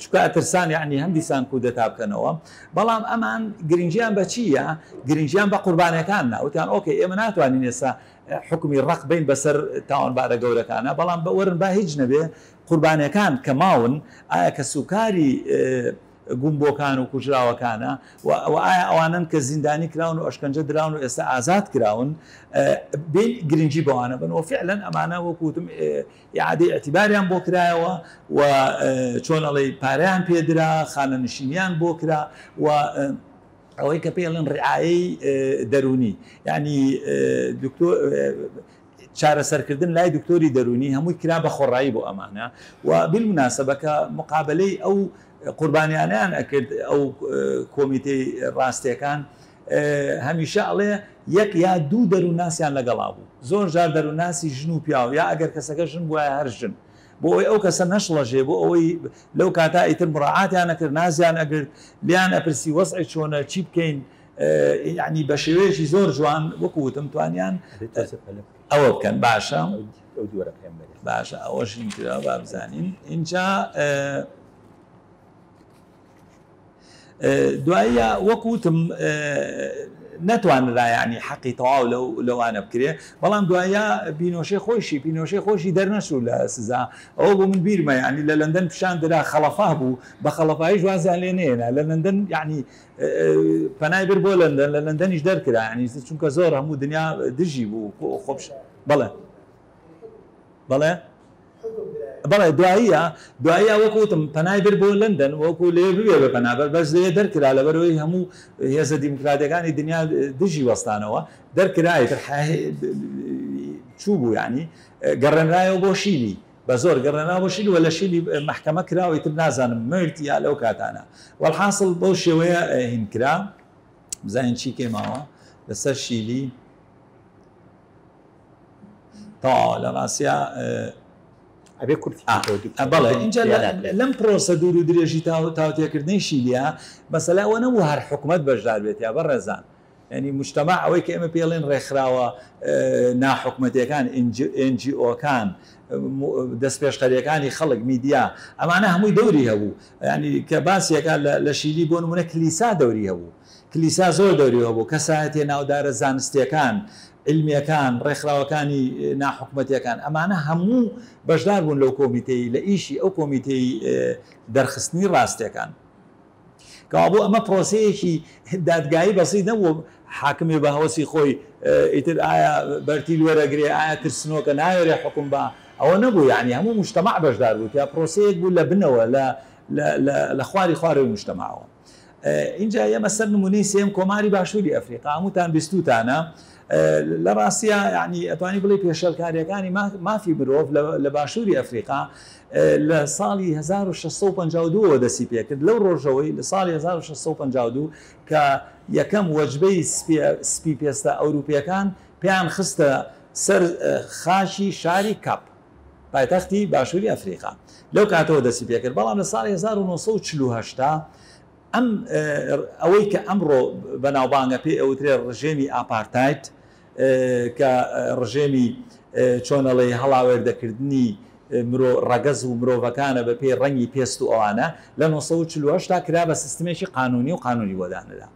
[SPEAKER 2] چونکە ئەترسان یەعنی هەمدیسان کودەتا بکەنەوە بەڵام ئەمان گرنگیان بە چی یا گرنگیان بە قوربانەکان نا وتیان okay ئێمە ناتوانین ئێستا حوکمی ڕەق بین بەسەر تاوانبارە گەورەکانە بەڵام وەرن با هیچ نەبێ قوربانەکان کە ماون ئایا کەسوکاری گومبۆکان و کوژراوەکانە و ئایا ئەوانەن کە زیندانی کراون و ئەشکەنجە دراون و ئێستا ئازاد کراون بێن گرنگی بەوانە بن و فعلەن ئەمانە وەکو وتم ئیعادەی ئیعتیباریان بۆ کرایەوە و چۆن ئەڵێی پارەیان پێدرا، خانەنشینیان بۆ کرا و ئەوەی کە پێی ئەڵێن ڕعایەی دەروونی یعنی دکتۆر چارەسەرکردن لای دکتۆری دەروونی هەمووی کرا بە خۆڕایی بۆ ئەمانە و بالمناسبە کە مقابلەی ئەو قوربانیانیان ئەکرد ئەو کۆمیتەی ڕاستیەکان هەمیشە ئەڵێ یەک یا دوو دەروونناسیان لەگەڵا بوو زۆر جار دەروونناسی ژن و پیاو یا ئەگەر کەسەکە ژن بوایە هەر ژن بۆ ئەوەی ئەو کەسە نەشڵەژێ بۆ ئەوەی لەو کاتا ئیتر مڕاعاتیان ئەکرد نازیان ئەگرت لیان ئەپرسی وەزعی چۆنە چی بکەین یعنی بە شێوەیەکی زۆر جوان وەکو وتم توانیان ئەوە بکەن. باشە باشە ئەوەش کرا با بزانین ئینجا دواییە وەک وتم نەتوانرا یعنی حەقی تەواو لەو لەوانە بکرێ بەڵام دوایە پینۆشێ خۆیشی پینۆشێ خۆشی دەرنەچوو لە سزا ئەوە بۆ من بیرمە یعنی لە لەندەن پیشان درا خەڵەفا بوو بە خەڵەفاییش وازیان لێ نەهێنا لە لەندەن یعنی پەنای برد بۆ لەندەن لە لەندەنیش دەرکرا یعنی چونکە زۆر هەموو دنیا دژی بوو خۆپش بەڵێ بەڵێ بەڵێ دواییە دواییە وەکو وتم پەنای برد بۆ لەندەن وەکو لێ ببێ بە پەنابەر بەس لێ دەرکرا لەبەرەوەی هەموو هێزە دیموکراتیەکانی دنیا دژی وەستانەوە دەرکرا ئیتر چوو بوو یعنی گەڕێنرایەوە بۆ شیلی بە زۆر گەڕێنرا بۆ شیلی و لە شیلی مەحکەمە کرا و ئیتر نازانم مرد یا لەو کاتانە وەلحاسڵ بەو شێوەیە هین کرا بزانین چی کەی ماوە لەسەر شیلی تەواوە لە ڕاستیا
[SPEAKER 1] ئەبێ کورتی
[SPEAKER 2] بەڵێ ئینجا لەم پرۆسە دوور و درێژی تاوتێکردنەی شیلیا مەسەلە ئەوە نەبوو هەر حکومەت بەشدار بێت یا بەڕێزان یعنی مجتمع ئەوەی کە ئێمە پێڵێن ڕێکخراوە ناحکومەتیەکان NGO کان دەستپێشخەریەکانی خەڵک میدیا ئەمانە هەمووی دەوری هەبوو ینی کە باسیەکە لە شیلی بۆ نمونە کلیسا دەوری هەبوو کلیسا زۆر دەوری هەبوو کەسایەتیە ناودارە زانستیەکان عیلمیەکان، ڕێکخراوەکانی ناحکومەتیەکان، ئەمانە هەموو بەشدار بوون لەو کۆمیتەی لە ئیشی ئەو کۆمیتەی دەرخستنی ڕاستیەکان. کەوابوو ئەمە پرۆسەیەکی دادگایی بەسیط نەبوو، حاکمی بە هەوەسی خۆی ئیتر ئایا بەرتیل وەرەگرێ، ئایا ترسنۆکە ناوێرێ حوکم با، ئەوە نەبوو. یعنی هەموو مجتەمع بەشدار بوو تیا، پرۆسەیەک بوو لە بنەوە لە خواری خوارەوەی مجتەمعەوە. ئینجا ئێمە سەر نمونەی سێم کۆماری باشووری ئەفریقا، هەمووتان بیستوتانە. لە ڕاستیە یعنی ئەتوانی بڵێ پێشێلکاریەکانی مافی مرۆڤ لە باشووری ئەفریقا لە ساڵی 1652 دەستی پێکرد. لەو ڕۆژەوەی لە ساڵی 1652 کە یەکەم وەجبەی سپی پێستە ئەوروپیەکان پێیان خستە سەر خاکی شاری کاپ پایتەختی باشووری ئەفریقا، لەو کاتەوە دەستی پێکرد. بەڵام لە ساڵی 1948 ئەم ئەوەی کە ئەمڕۆ بەناوبانگە پێی ئەوترێ ڕژێمی ئاپارتاید، کە ڕژێمی چۆنەڵێ هەڵاوێردەکردنی ڕەگەز و مرۆڤەکانە بە پێی ڕەنگی پێست و ئەوانە، لە 1948 کرا بە سیستمێکی قانونی و قانونی بۆ دانرا.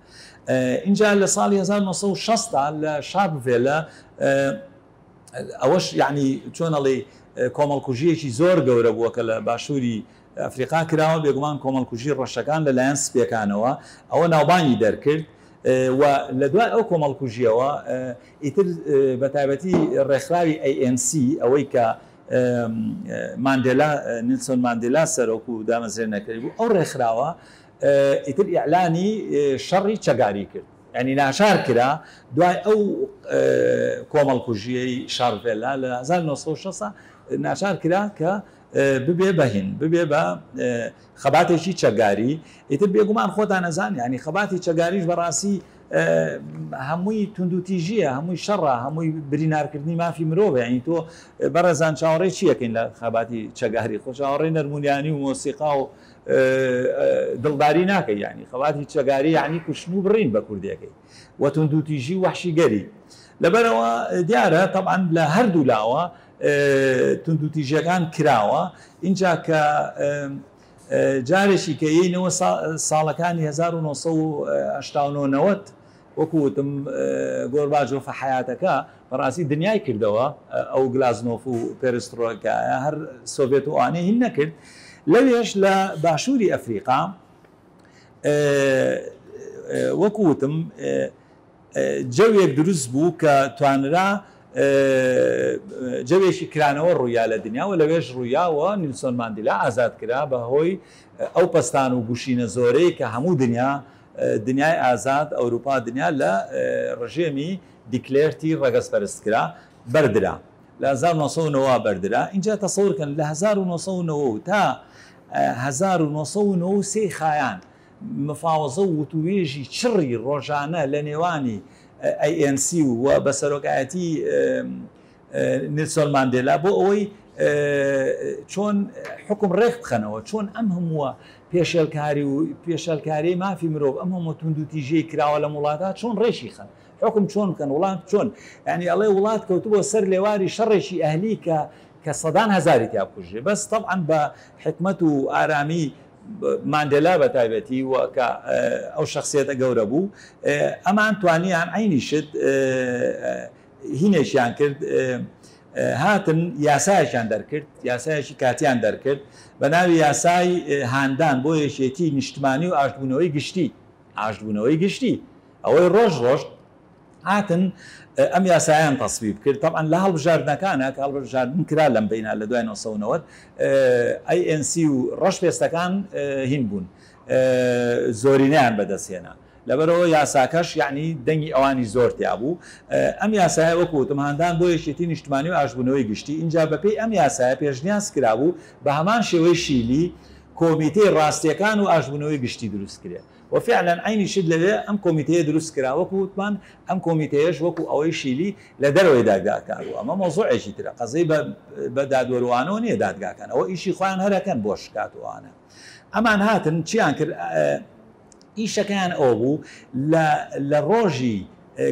[SPEAKER 2] اینجا لە ساڵی 1960 لە شارپڤێلە ئەوەش یعنی چۆنەڵێ کۆمەڵکوژیەکی زۆر گەورە بووە کە لە باشووری ئەفریقا کراوە، بێگومان کۆمەڵکوژی ڕەشەکان لەلایەن سپیەکانەوە ئەوە ناوبانگی دەرکرد. و لە دوای ئەو کۆمەڵکوژیەوە ئیتر بە تایبەتی ڕێکخراوی ANC، ئەوەی کە ماندێلا، نیلسۆن ماندێلا سەرۆک و دامەزرێنەکەی بوو، ئەو ڕێکخراوە ئیتر ئیعلانی شەڕی چەگاری کرد. یعنی ناچار کرا دوای ئەو کۆمەڵکوژیەی شارڤێلا لە 1960 ناچار کرا کە ببێ بە هین، ببێ بە خەباتێکی چەگاری. ئیتر بێگومان خۆتان ئەزان یعنی خەباتی چەگاریش بەڕاستی هەمووی توندوتیژیە، هەمووی شەڕە، هەمووی برینارکردنی مافی مرۆڤ. یعنی تۆ بەڕێزان چاوەڕێی چیەکەین لە خەباتی چەگاری؟ خۆ چاوەڕێی نەرمونیانی و مۆسیقا و دڵداری ناکەی. یعنی خەباتی چەگاری یعنی کوشتن و بڕین بە کوردیەکەی و توندوتیژی و وەحشیگەری. لەبەرەوە دیارە طبعا لە هەردوو لاوە توندوتیژیەکان کراوە. اینجا کە جارێکی کە یینەوە ساڵەکانی 1989 وەکو وتم گۆرباجۆفە حیاتەکە بەڕاستی دنیای کردەوە، ئەو گلازنۆف و پێرسترۆکە هەر سۆڤێت و ئەوانەی هین نەکرد. لەوێش لە باشووری ئەفریقا وەکو وتم جەوێک دروست بوو کە توانرا جەوێکی کرانەوە ڕوویا لە دنیا و لەوێش ڕوویاوە نیلسۆن ماندیلا ئازاد کرا بە هۆی ئەو پەستان و گوشینە زۆرەی کە هەموو دنیا، دنیای ئازاد، ئەوروپا، دنیا لە ڕژێمی دیکلێرتی ڕەگەزپەرست کرا، بەردرا لە 1990 بەردرا. اینجا تەسەور کەن لە 1990 تا 1993 خایان مفاوەزە و وتوێژی چڕی ڕۆژانە لە نێوانی ANC و بە سەرۆکایەتی نیلسۆن ماندێلا بۆ ئەوەی چۆن حکم ڕێک بخەنەوە، چۆن ئەم هەمووە پێشێلکاری و پێشێلکاری مافی مرۆڤ، ئەم هەموو توندوتیژیەی کراوە لە وڵاتە چۆن ڕێکی خەن، حکم چۆن بکەن، وڵات چۆن. یعنی ئەڵێ وڵات کەوتبووە سەر لێواری شەڕێکی ئەهلی کە سەدان هەزاری تیا بکوژێ. بەس طبعا بە حکمت و ئارامی ماندێلا بە تایبەتی و کە ئەو شخصیەتە گەورە بوو، ئەمان توانیان عینی شت هینێکیان کرد، هاتن یاسایەکیان دەرکرد، یاسایەکی کاتیان دەرکرد بە ناوی یاسای هاندان بۆ یەکێتی نیشتمانی و ئاشتبوونەوەی گشتی. ئاشتبوونەوەی گشتی ئەوەی ڕۆژ ڕۆژ هاتن ئەم یاسایان تەسویب کرد. طبعا لە هەڵبژاردنەکانە کە هەڵبژاردن کرا لەم بەینا لە دوای 1990 ANC و ڕەش پێستەکان هین بوون، زۆرینەیان بەدەستهێنا. لەبەرەوە یاساکەش یعنی دەنگی ئەوانی زۆر تیا بوو. ئەم یاسایە وەکو وتم هاندان بۆ یەکێتی نیشتمانی و ئاشتبوونەوەی گشتی. اینجا بەپێی ئەم یاسایە پێشنیاز کرابوو بە هەمان شێوەی شیلی کۆمیتەی ڕاستیەکان و ئاشتبوونەوەی گشتی دروست کرێ. و فعلا عینی شت لەوێ ئەم کۆمیتەیە دروست کرا. وەکو وتمان ئەم کۆمیتەیەش وەکو ئەوەی شیلی لە دەرەوەی دادگاکان بوو. ئەمە مۆزوعێکی ترە، قەزەی بە دادوەروانەوە نییە دادگاکان، ئەوە ئیشی خۆیان هەرەکەن بۆ شکات و ئەوانە. ئەمان هاتن چیان کرد؟ ئیشەکەیان ئەوە بوو لە ڕۆژی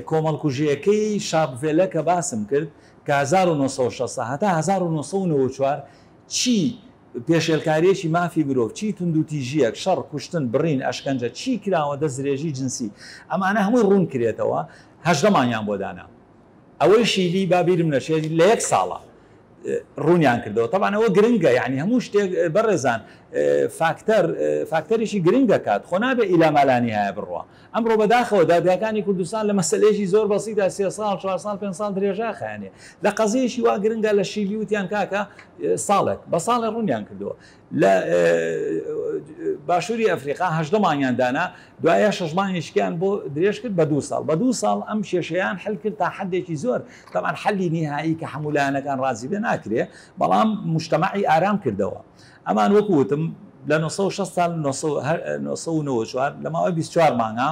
[SPEAKER 2] کۆمەڵکوژیەکەی شارپڤێلە کە باسم کرد کە 1960 هەتا 1994 چی پێشێلکاریەکی مافی مرۆڤ، چی توندوتیژیەک، شەڕ، کوشتن، بڕین، ئەشکەنجە، چی کراوە، دەستدرێژی جنسی، ئەمانە هەمووی ڕوون کرێتەوە. 18 مانگیان بۆ دانا. ئەوەی شیلی با بیرم نەچێت لە یەک ساڵە ڕوونیان کردەوە. تەبعەن ئەوە گرنگە، یانی هەموو شتێک بەڕێزان فاکتەر فاکتەرێکی گرنگ دەکات، خۆ نابێ ئیلا مالانی هایە بڕوا. ئەمڕۆ بەداخەوە دادگاکانی کوردستان لە مەسەلەیەکی زۆر بەسیتا سێ ساڵ، چوار ساڵ، پێنج ساڵ درێژە خایەنێ. لە قەزیەیەکی وا گرنگا لە شیلی وتیان کاکە ساڵێک بە ساڵێ ڕوونیان کردەوە. لە باشووری ئەفریقا 18 مانگیان دانا، دوایە شەش مانگێکیان بۆ درێژ کرد بە دوو ساڵ. بە دوو ساڵ ئەم کێشەیان حل کرد تا حدێکی زۆر. تەبعەن حەلی نیهایی کە هەموو لایەنەکان ڕازی بێ ناکرێ، بەڵام مجتەمەعی ئارام کردەوە. ئەمان وەکو وتم لە 960 تا 994 لە ماوەی 24 مانگا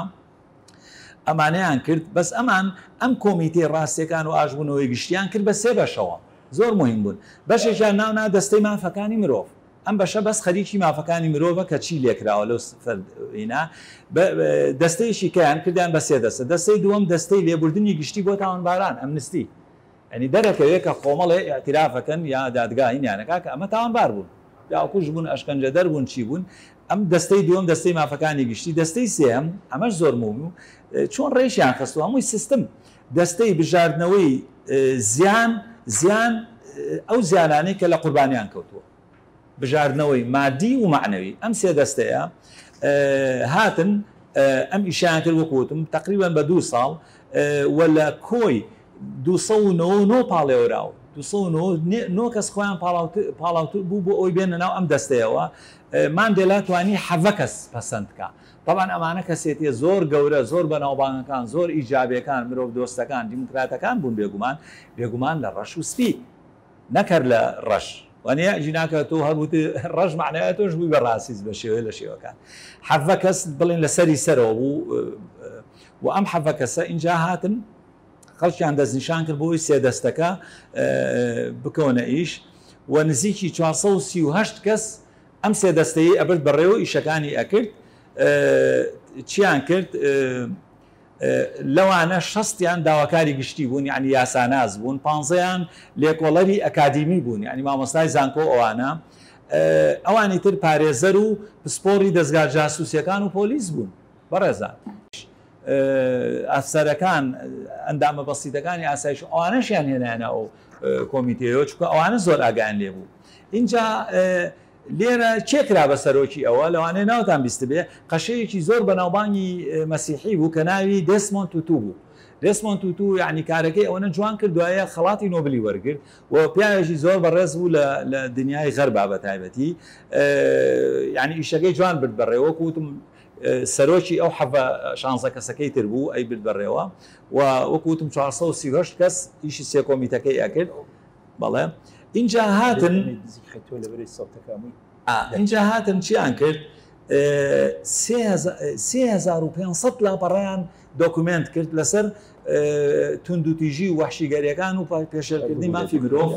[SPEAKER 2] ئەمانەیان کرد. بەس ئەمان ئەم کۆمیتەی ڕاستیەکان و ئاشبوونەوەی گشتیان کرد بە سێ بەشەوە، زۆر مهم بوون. بەشێکیان ناونا دەستەی مافەکانی مرۆڤ. ئەم بەشە بەس خەریکی مافەکانی مرۆڤە کە چی لێکراوە لەو فەردینا. دەستەیەکی کەیان کردیان بە سێ دەستە. دەستەی دووەم دەستەی لێبوردنی گشتی بۆ تاوانباران، ئەمنستی. یعنی دەرەکەوێت کە کۆمەڵێ ئیعترافەکەن یا دادگا هینیانەکا کە ئەمە تاوانبار بوون، پیاوکوژ بوون، ئەشکەنجەدەر بوون، چی بوون. ئەم دەستەی دووەم دەستەی مافەکانی گشتی. دەستەی سێهەم ئەمەش زۆر مهم و چۆن ڕێشیان خستووە هەمووی سیستم، دەستەی بژاردنەوەی زیان، زیان ئەو زیانانەی کە لە قوربانیان کەوتووە، بژاردنەوەی مادی و مەعنەوی. ئەم سێ دەستەیە هاتن ئەم ئیشیان کرد وەکو وتم تقریبا بە دوو ساڵ و لە کۆی 299 پاڵێوراو، 299 کەس خۆیان پاڵاوت بوو بۆ ئەوی بێنە ناو ئەم دەستەیەوە. ماندێلا توانی 17 کەس پەسەند بکا. طبعا ئەمانە کەسێتیە زۆر گەورە، زۆر بەناوبانگەکان، زۆر ئیجابیەکان، مرۆڤ دۆستەکان، دیموکراتەکان بوون. بێگومان بێگومان لە ڕەش و سپی، نەکرد لە ڕەش وانە ژیناکە تۆ هەروت ڕەش معنایە تۆش بووی بە ڕاستیز بە شێوەیە لە شێوەکان. 17 کەس بڵێن لەسەری سەرەوە بوو و ئەم 17 کەسە اینجا هاتن خەڵکیان دەستنیشان کرد بۆی سێ دەستەکە بکەونە ئیش و نزیکی 438 کەس ئەم سێ دەستەیە ئەبرد بەڕێوە ئیشەکانی ئەکرد. چیان کرد؟ لەوانە شەستیان داواکاری گشتی بوون، یعنی یاساناز بوون، پانزەیان لێکۆڵەری ئەکادیمی بوون، یعنی مامۆستای زانکۆ ئەوانە، ئەوانی تر پارێزەر و پسپۆڕی دەزگا جاسوسیەکان و پۆلیس بوون. بەڕێزان ئەفسەرەکان، ئەندامە بەسیتەکانی ئاسایش ئەوانەشیان هێنایانە ئەو کۆمیتەیەوە، چونکە ئەوانە زۆر ئاگایان لێبوو. اینجا لێرە چێ کرا بە سەرۆکی ئەوە؟ لەوانەیە ناوتان بیستبێ، قەشەیەکی زۆر بەناوبانگی مەسیحی بوو کە ناوی دێسمۆند توتو بوو. دێسمۆند توتو یعنی کارەکەی ئەوەنە جوان کرد دوایە خەڵاتی نۆبلی وەرگرت و پیاوێکی زۆر بەڕێز بوو لە دنیای غەربا بە تایبەتی. یعنی ئیشەکەی جوان برد بەڕێوە، وەکو وتم سەرۆکی ئەو حەڤە شانزە کەسەکەی تر بوو ئەی برد بەڕێوە و وەکو وتم 438 کەس ئیشی سێ کۆمیتەکەی ئەکرد. بەڵێ اینجا هاتن اینجا هاتن چیان کرد؟ 3500 لاپەڕەیان دۆکومێنت کرد لەسەر توندوتیژی و وەحشیگەریەکان و پێشێلکردنی مافی مرۆڤ.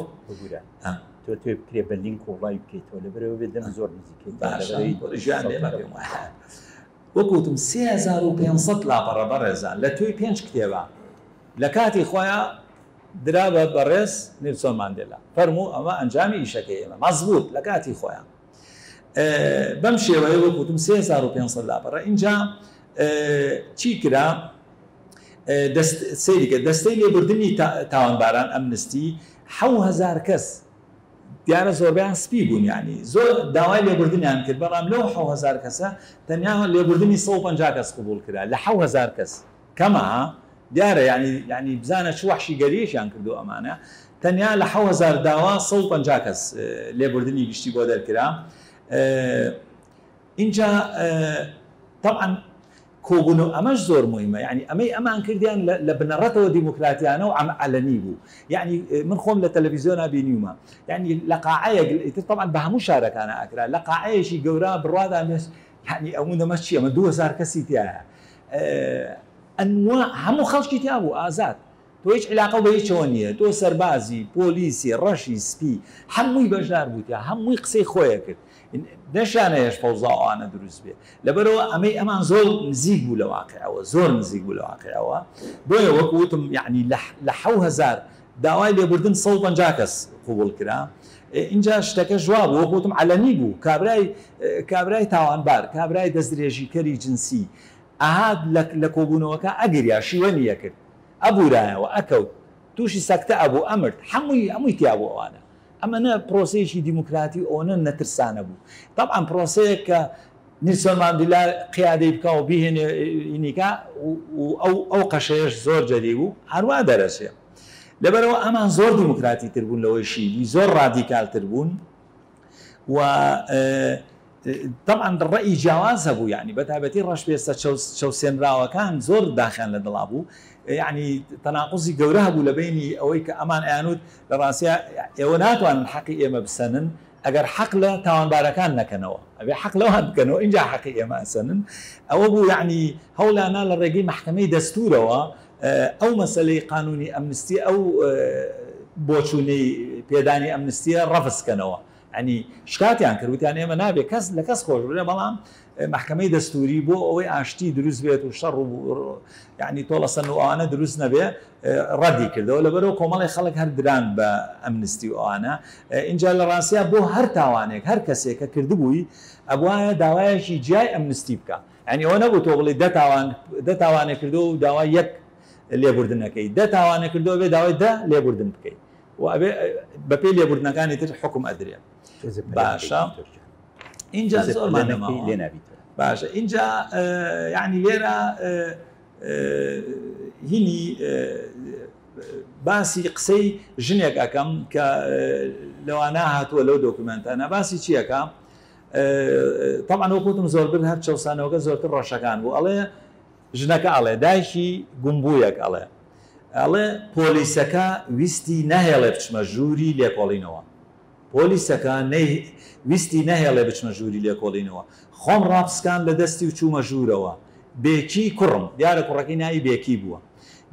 [SPEAKER 1] تۆ توێ بکرێ بە لینک و ڵای بکەیتەوە لەبەرەوە بێت دەم زۆر نزیکەی
[SPEAKER 2] ژیان لێمە پێم وایە. وەکو وتم 3500 لاپەڕە بەڕێزان لە توی پێنج کتێبە لە کاتی خۆیان درا بە بەڕێز نیلسۆن ماندێلا، فەرموو ئەمە ئەنجامی ئیشەکەی ئێمە مەزبوط لە کاتی خۆیان. بەم شێوەیە وەکو وتم 3500 لاپەڕە. اینجا چی کرا؟ سەیری کرد دەستەی لێبوردنی تاوانباران ئەمنستی 7000 کەس، دیارە زۆربەیان سپی بوون، یعنی زۆر داوای لێبوردنیان کرد، بەڵام لەو 7000 کەسە تەنیا لێبوردنی 150 کەس قبوڵ کرا لە 7000 کەس. کەمە دیارە، یعنی بزانە چ وەحشیگەریەکیان کردو ئەمانە. تەنیا لە 7000 داوا 150 کەس لێبوردنی گشتی بۆ دەرکرا. اینجا طبعا کۆبوون ئەمەش زۆر مهمە، یعنی ئەمەی ئەمان کردیان لە بنەڕەتەوە دیموکراتیانە و عەلەنی بوو. یعنی من خۆم لە تەلەڤیزیۆنا بینیومە، یعنی لە قاعەیەک ئیتر طبعا بە هەموو شارەکانە ئەکرا، لە قاعەیەکی گەورە بڕوادان بێت، یعنی ئەو دەمە چییە؟ ئەمە 2000 کەسی تیایە، ئەنوا هەموو خەڵکی تیا بوو ئازاد، تۆ هیچ علاقە بە هیچەوە نییە، تۆ سەربازی، پۆلیسی، ڕەشی، سپی، هەمووی بەشدار بووتیا، هەمووی قسەی خۆیە کرد، نەشانەیەش فەوزا ئەوانە دروست بێ. لەبەرەوە ئەمەی ئەمان زۆر نزیک بوو لە واقعەوە، زۆر نزیک بوو لە واقعەوە. بۆیە وەکو وتم یعنی لە 7000 داوای لێبوردن 150 کەس قبوڵ کرا. اینجا شتەکە جواب بوو، وەکو وتم عەلەنی بوو، کابرای تاوانبار، کابرای دەستدرێژیکەری جنسی ئەهات لە کۆبوونەوەکە ئەگریا شیوەنی ئەکرد، ئەبورایەوە، ئەکەوت، تووشی سەکتە ئەبوو، ئەمرد، هەمووی تیا بوو ئەوانە. ئەمەنە پرۆسەیەکی دیموکراتی و ئەوەنە نەترسانە بوو. تەبعەن پرۆسەیەک کە نیلسۆن ماندیلا قیادەی بکا و بیهێنێ هینیکا و ئەو ئەو قەشەیەش زۆر جەری بوو هەروا دەرەچێ. لەبەرئەوە ئەمان زۆر دیموکراتی تر بوون لەوەی شیلی، زۆر ڕادیکال تر بوون و تەبعەن ڕەئی جیاواز هەبوو یانی بە تایبەتی ڕەشپێستە چەوسێنراوەکان زۆر داخیان لە دڵا بوو یانی تەناقوزی گەورە هەبوو لە بەینی ئەوەی کە ئەمان ئەیانوت لە ڕاستیا ئێوە ناتوانن حەقی ئێمە بسەنن ئەگەر حەق لە تاوانبارەکان نەکەنەوە ئەبێ حەق لەوان بکەنەوە ئینجا حەقی ئێمە ئەسەنن ئەوە بوو یانی هەوڵیان نا لە ڕێگەی مەحکەمەی دەستوورەوە ئەو مەسەلەی قانوونی ئەمنستی ئەو بۆچوونەی پێدانی ئەمنستیە ڕەفز کەنەوە یانی شکاتیان کرد وتیان ئێمە نابێ کەس لە کەس خۆش بێ بەڵام مەحکەمەی دەستووری بۆ ئەوەی ئاشتی دروست بێت و شەڕ و یانی تۆڵەسەن و ئەوانە دروست نەبێ ڕەدی کردەوە لەبەرەوە کۆمەڵی خەڵک هەر دران بە ئەمنستی و ئەوانە ئینجا لە ڕاستیا بۆ هەر تاوانێک هەر کەسێک کە کردبووی ئەبوایە داوایەکی جیای ئەمنستی بکا یانی ئەوە نەبوو تۆ بڵێی دە تاوان دە تاوانێ کردووە و داوای یەک لێبوردن ئەکەی دە تاوانێ کردووە بێ داوای دە لێبوردن بکەی و ئەبێ بەپێی لێبوردنەکانی تر حوکم ئەدرێ باشە ئینجا زۆرمان نەماوە
[SPEAKER 1] لێ نابیتەوە
[SPEAKER 2] باشە ئینجا یعنی لێرە هینی باسی قسەی ژنێک ئەەکەم کە لەوانە هاتووە لەو دۆکومنتانە باسی چیەکە تەبعەن وەک وتم زۆربر هەر چەوسانەوەکە زۆرتر ڕەشەکان بوو ئەڵێ ژنەکە ئەڵێ دایکی گومبوویەک ئەڵێ ئەڵێ پۆلیسەکە ویستی نەهێڵێ بچمە ژووری لێکۆڵینەوە پۆلیسەکە نەی ویستی نەهێڵێ بچمە ژووری لێکۆڵینەوە خۆم ڕاپسکان لە دەستی و چوومە ژوورەوە بێکی کوڕم دیارە کوڕەکەی ناوی بێکی بووە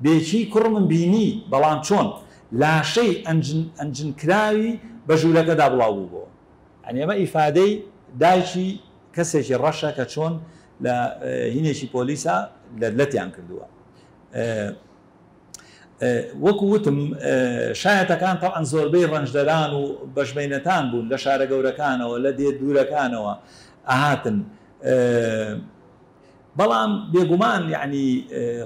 [SPEAKER 2] بێکی کوڕمم بینی بەڵام چۆن لاشەی ئەنجن ئەنجن کراوی بە ژوورەکەدا بڵاو بووبۆوە یانی ئەمە ئیفادەی دایکی کەسێکی ڕەشە کە چۆن لە هینێکی پۆلیسا لە لەتیان کردووە. وەکو وتم شایەتەکان تەبعەن زۆربەی ڕەنجدەران و بەشمەینەتان بوون لە شارە گەورەکانەوە لە دێ دوورەکانەوە ئەهاتن. بەڵام بێگومان یەعنی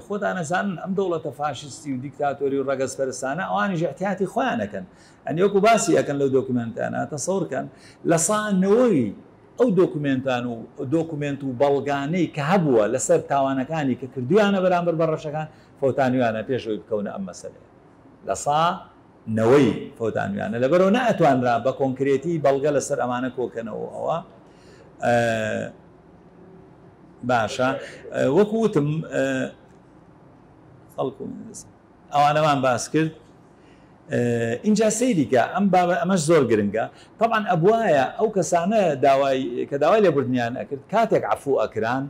[SPEAKER 2] خۆتان ئەزانن ئەم دەوڵەتە فاشیستی و دیکتاتۆری و ڕەگەزپەرستانە ئەوانیش ئیحتیاتی خۆیان ئەکەن یەعنی وەکو باسی ئەکەن لەو دۆکومێنتانە تەسەور کەن لە سا نەوەوی ئەو دۆکومێنتان و دۆکومێنت و بەڵگانەی کە هەبووە لەسەر تاوانەکانی کە کردویانە بەرامبەر بە ڕەشەکان فەوتانویانە پێش ئەوەی بکەونە ئەم مەسەلەیە لە سا نەوەی فەوتانویانە لەبەرئەوە نەئەتوانرا بە کۆنکرێتی بەڵگە لەسەر ئەمانە کۆکەنەوە ئەوە باشە وەکو وتم خەڵکو ئەوانەمان باس کرد اینجا سەیریکە ئەم بابە ئەمەش زۆر گرنگە طبعا ئەبواە ئەو کەسانە داوای کە داوای لێبوردنیان ئەکرد کاتێک عفو ئەکران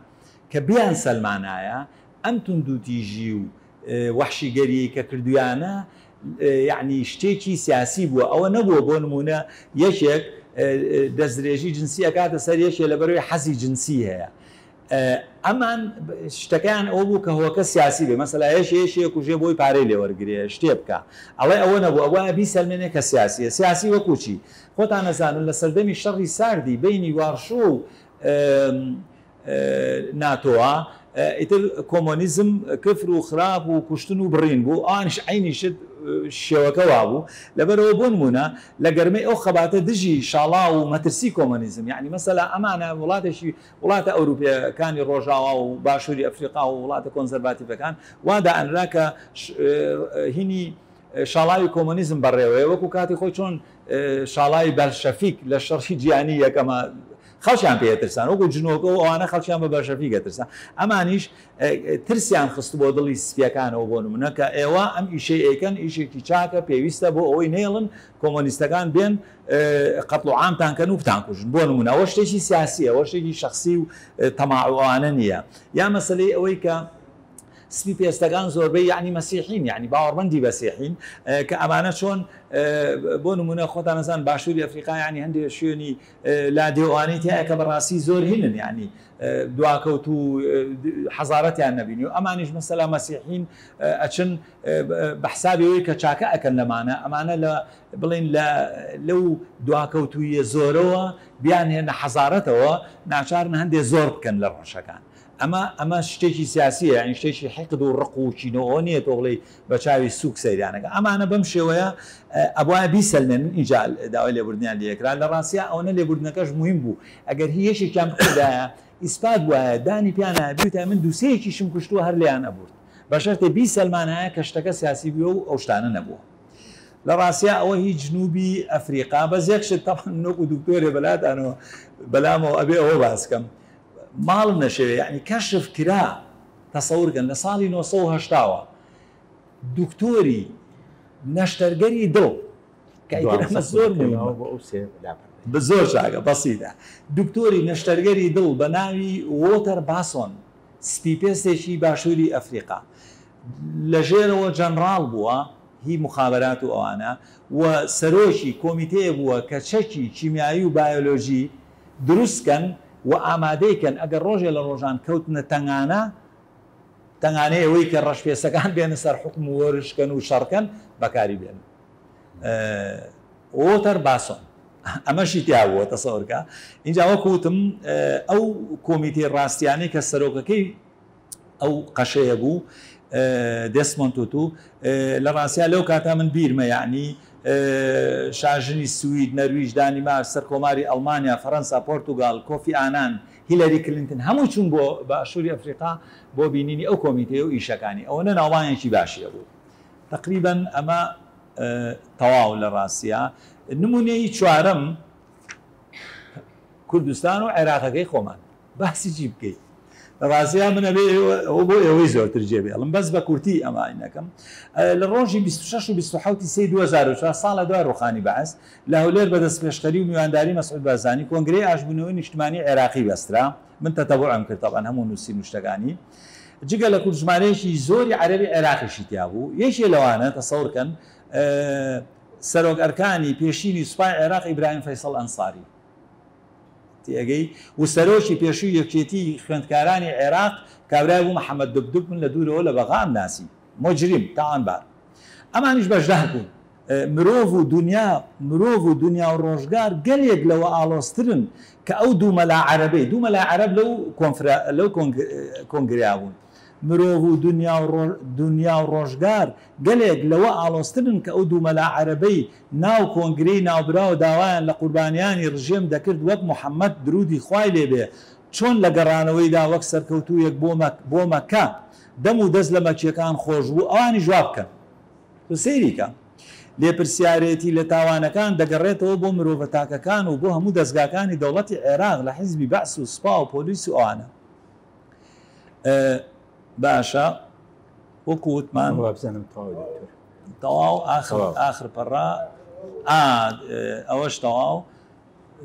[SPEAKER 2] کە بیان سەلمانایە ئەم توندوتیژی و وەحشیگەریەی کە کردویانە یەعنی شتێکی سیاسی بووە ئەوە نەبووە بۆ نموونە یەکێک دەستدرێژی جنسی ئەکاتە سەر یەکێ لەبەرەوەی حەزی جنسی هەیە ئەمان شتەکەیان ئەوە بوو کە هۆکە سیاسی بێ مەسەلا یەکێ یەکێ کوژێ بۆی پارەی لێ وەرگرێ شتێ بکا ئەڵێ ئەوە نەبوو ئەبوایە بیسەلمێنێ کە سیاسیە سیاسی وەکوو چی خۆتان ئەزانن لە سەردەمی شەڕی ساردی بەینی وارشۆ و ناتۆوە، ئیتر کۆمۆنیزم کفر و خراپ و کوشتن و بڕین بوو، ئەوانیش عەینی شت شێوەکە وابوو، لەبەرئەوە بۆ نموونە لە گەرمەی ئەو خەباتە دژی شاڵاو و مەترسی کۆمۆنیزم، یەعنی مەسەلا ئەمانە وڵاتێکی وڵاتە ئەوروپییەکانی ڕۆژاوا و باشووری ئەفریقا و وڵاتە کۆنزەرڤاتیڤەکان وا دائەنرا کە هینی شاڵاوی کۆمۆنیزم بەڕێوەیە، وەکو کاتی خۆی چۆن شاڵاوی بەلشەفیک لە شەڕی جیهانی یەکەما خەڵکیان پێ ئەترسان، وەکو جنۆکە و ئەوانە خەڵکیان بە بەلشەفیک ئەترسان، ئەمانیش ترسیان خستبووە دڵی سپییەکانەوە بۆ نمونە کە ئێوە ئەم ئیشەی ئەیکەن ئیشێکی چاکە پێویستە بۆ ئەوەی نەیەڵن کۆمۆنیستەکان بێن قەتڵ و عامتان کەن و بتانکوژن بۆ نمونە ئەوە شتێکی سیاسیە ئەوە شتێکی شەخسی و تەماع و ئەوانە نییە یا مەسەلەی ئەوەی کە سپی پێستەکان زۆربەی یەعنی مەسیحین یەعنی باوەڕمەندی بەسیحین کە ئەمانە چۆن بۆ نمونە خۆتان ئەزان باشووری ئەفریقا یەعنی هەندێک شوێنی لادێ و ئەوانەی تیایە کە بەڕاستی زۆر هینن یەعنی دواکەوت و حەزارەتیان نەبینی و ئەمانیش مەسەلا مەسیحین ئەچن بە حسابی ئەوەی کە چاکە ئەکەن لەمانە ئەمانە لە بڵین لە لەو دواکەوتوویە زۆرەوە بیانهێنە حەزارەتەوە ناچارن هەندێ زۆر بکەن لە ڕەشەکان. ئەمە ئەمە شتێکی سیاسیە یانی شتێکی حیقد و ڕق و کینەوە نییە تۆ بڵێی بە چاوی سوک سەیریانەکە ئەمانە بەم شێوەیە ئەبوایە بیسەلمێنن ئینجا داوای لێبوردنیان لێکرا لە ڕاستیا ئەوەنە لێبوردنەکەش موهیم بوو ئەگەر هی یەکێکیان بکردایە ئیسپات بوایە دانی پیانایە بیوتایە من دووسێیەکیشم کوشتووە هەر لێیان ئەبورد بە شەرتێ بیسەلمانایە کە شتەکە سیاسی بووە و ئەو شتانە نەبووە لە ڕاستیا ئەوە هی جنوبی ئەفریقا بەس یەک شت تەبعەن من وەکو دکتۆرێ بەلاتانەوە بەلامەوە ئەبێ ئەوە باس کەم ماڵم نەشێوێ یەعنی کەشف کرا تەسەور کەن لە ساڵی 980 وە دکتۆری نەشتەرگەری دڵ کە ئیتر ئەمە زۆر مهمە
[SPEAKER 1] بۆ ئەو سێ لاپەڕەیە.
[SPEAKER 2] زۆر چاکە بەسیتە دکتۆری نەشتەرگەری دڵ بە ناوی وۆتەر باسۆن سپی پێستێکی باشووری ئەفریقا لە ژێرەوە جەنڕاڵ بووە هی موخابەرات و ئەوانە و سەرۆکی کۆمیتەیە بووە کە چەکی کیمیایی و بایۆلۆژی دروست کەن و ئامادەی کەن ئەگەر ڕۆژێ لە ڕۆژان کەوتنە تەنگانە تەنگانەی ئەوەی کە ڕەشپێستەکان بێنە سەر حوکم و هێرش کەن و شەڕ کەن بەکاری بێنن. وۆتەر باسۆن ئەمەشی تیا بووە تەسەور کە. ئینجا وەکو وتم ئەو کۆمیتەی ڕاستیانەی کە سەرۆکەکەی ئەو قەشەیە بوو دێسمۆند توتو لە ڕاستیا لەو کاتە من بیرمە یەعنی شاژنی سوید، نەرویج، دانیمارک، سەرکۆماری ئەڵمانیا، فەرەنسا، پۆرتوگال، کۆفی ئانان، هیلەری کلینتن هەمووی چوون بۆ باشووری ئەفریقا بۆ بینینی ئەو کۆمیتەیە و ئیشەکانی. ئەوەنە ناوبانگێکی باشی هەبوو. تەقریبەن ئەمە تەواو لە ڕاستیا. نموونەی چوارەم کوردستان و عێراقەکەی خۆمان. باسی چی بکەی؟ لە ڕاستیا من ئەبێ ئەوە بۆ ئێوەی زۆرتر جێ بێڵم بەس بە کورتی ئەمە نەکەم. لە ڕۆژی 26 و 27 سێی 2004 ساڵە دوای ڕوخانی بەعس لە هەولێر بە دەستپێشخەری و میوانداری مەسعود بارزانی کۆنگرەی ئاشبوونەوەی نیشتمانی عێراقی بەسترا. من تەتەبوعم کرد تەبعەن هەموو نووسین و شتەکانی جگە لە کورد ژمارەیەکی زۆری عەرەبی عێراقیشی تیا بوو. یەکێ لەوانە تەسەور کەن سەرۆک ئەرکانی پێشینی سوپای عێراق ئیبراهیم فەیسەڵ ئەنساری تێگەی و سەرۆکی پێشووی یەکێتی خوێندکارانی عێراق کابرای بوو محەمەد دبدوب من لە دوورەوە لە بەغام ناسی موجریم تاوانبار ئەمانیش بەشدار بوون. مرۆڤ و دونیا مرۆڤ و دونیا و ڕۆژگار گەلێک لەوە ئاڵۆزترن کە ئەو دوو مەلا عەرەبەی دوو مەلای عەرەب لەو کۆنفرا لەو کۆنگرەیا بوون. مرۆڤ و دونیا و دونیا و ڕۆژگار گەلێک لەوە ئاڵۆزترن کە ئەو دوو مەلا عەرەبەی ناو کۆنگرەی ناوبراو داوایان لە قوربانیانی ڕژێم دەکرد وەک محەمەد درودی خوای لێ بێ چۆن لە گەڕانەوەیدا وەک سەرکەوتوویەک بۆ بۆ مەکە دەم و دەست لە مەکیەکان خۆش بوو ئەوانیش وا بکەن. تۆ سەیری کە. لێپرسیارێتی لە تاوانەکان دەگەڕێتەوە بۆ مرۆڤە تاکەکان و بۆ هەموو دەزگاکانی دەوڵەتی عێراق لە حیزبی بەعس و سوپا و پۆلیس و ئەوانە. باشە وەکو وتمان
[SPEAKER 1] وابزانم تەواو دکتۆر.
[SPEAKER 2] تەواو ئاخر ئاخر پەڕە ئەوەش تەواو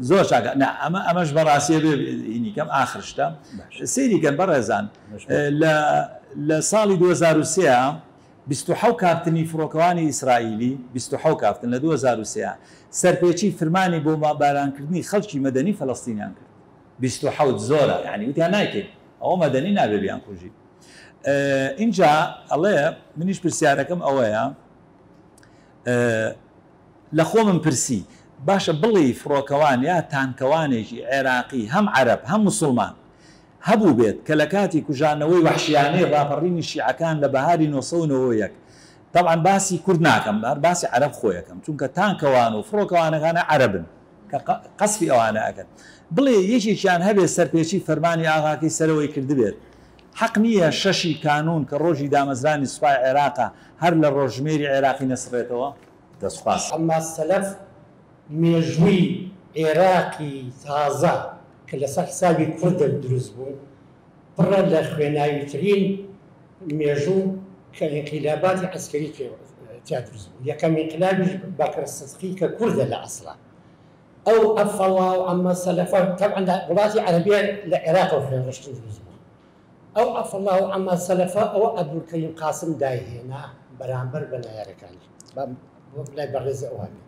[SPEAKER 2] زۆر چاکە نا ئەمە ئەمەش بەڕاستیە بێ هینی کەم ئاخر شتە سەیری کەن بەڕێزان لە لە ساڵی 2003 27 کاپتنی فڕۆکەوانی ئیسرائیلی 27 کاپتن لە 2003 سەرپێچی فرمانی بۆ بارانکردنی خەڵکی مەدەنی فەلەستینیان کرد 27 زۆرە یعنی وتیان نایکەین ئەوە مەدەنی نابێ بیانکوژی ئینجا ئەڵێ منیش پرسیارەکەم ئەوەیە لە خۆمم پرسی باشە بڵێی فڕۆکەوان یا تانکەوانێکی عێراقی هەم عەرەب هەم موسڵمان هەبووبێت کە لە کاتی کوژانەوەی وەحشیانەی ڕاپەڕینی شیعەکان لە بەهاری 991 تەبعەن باسی کورد ناکەم هەر باسی عەرەب خۆیەکەم چونکە تانکەوان و فڕۆکەوانەکانە عەرەبن کە قەسفی ئەوانە ئەکەن بڵێ یەکێکیان هەبێت سەرپێچی فەرمانی ئاغاکەی سەرەوەی کردبێت حەق نییە شەشی کانوون کە ڕۆژی دامەزرانی سوپای عێراقە هەر لە ڕۆژژمێری عێراقی نەسڕێتەوە؟ دەست سوپاس.
[SPEAKER 3] عەمما سەلەف مێژووی عێراقی تازە کە لەسەر حسابی کورد دروست بوو پڕە لە خوێناویترین مێژوو کە ئینقیلاباتی عەسکەری تیا دروست بوو. یەکەم ئینقلابیش بەکر سدقی کە کوردە لە ئەسڵا ئەو عەفەڵا و عەمما سەلەفە تەبعەن لە وڵاتی عەرەبیە لە عێراقەوە خوێنڕشتن دروست بوو. ئەو عەفەڵا و عەمما سەلەفە ئەوە عەبدولکەریم قاسم دایهێنا بەرامبەر بە نەیارەکانی. با لای بەڕێز ئەوە بێ.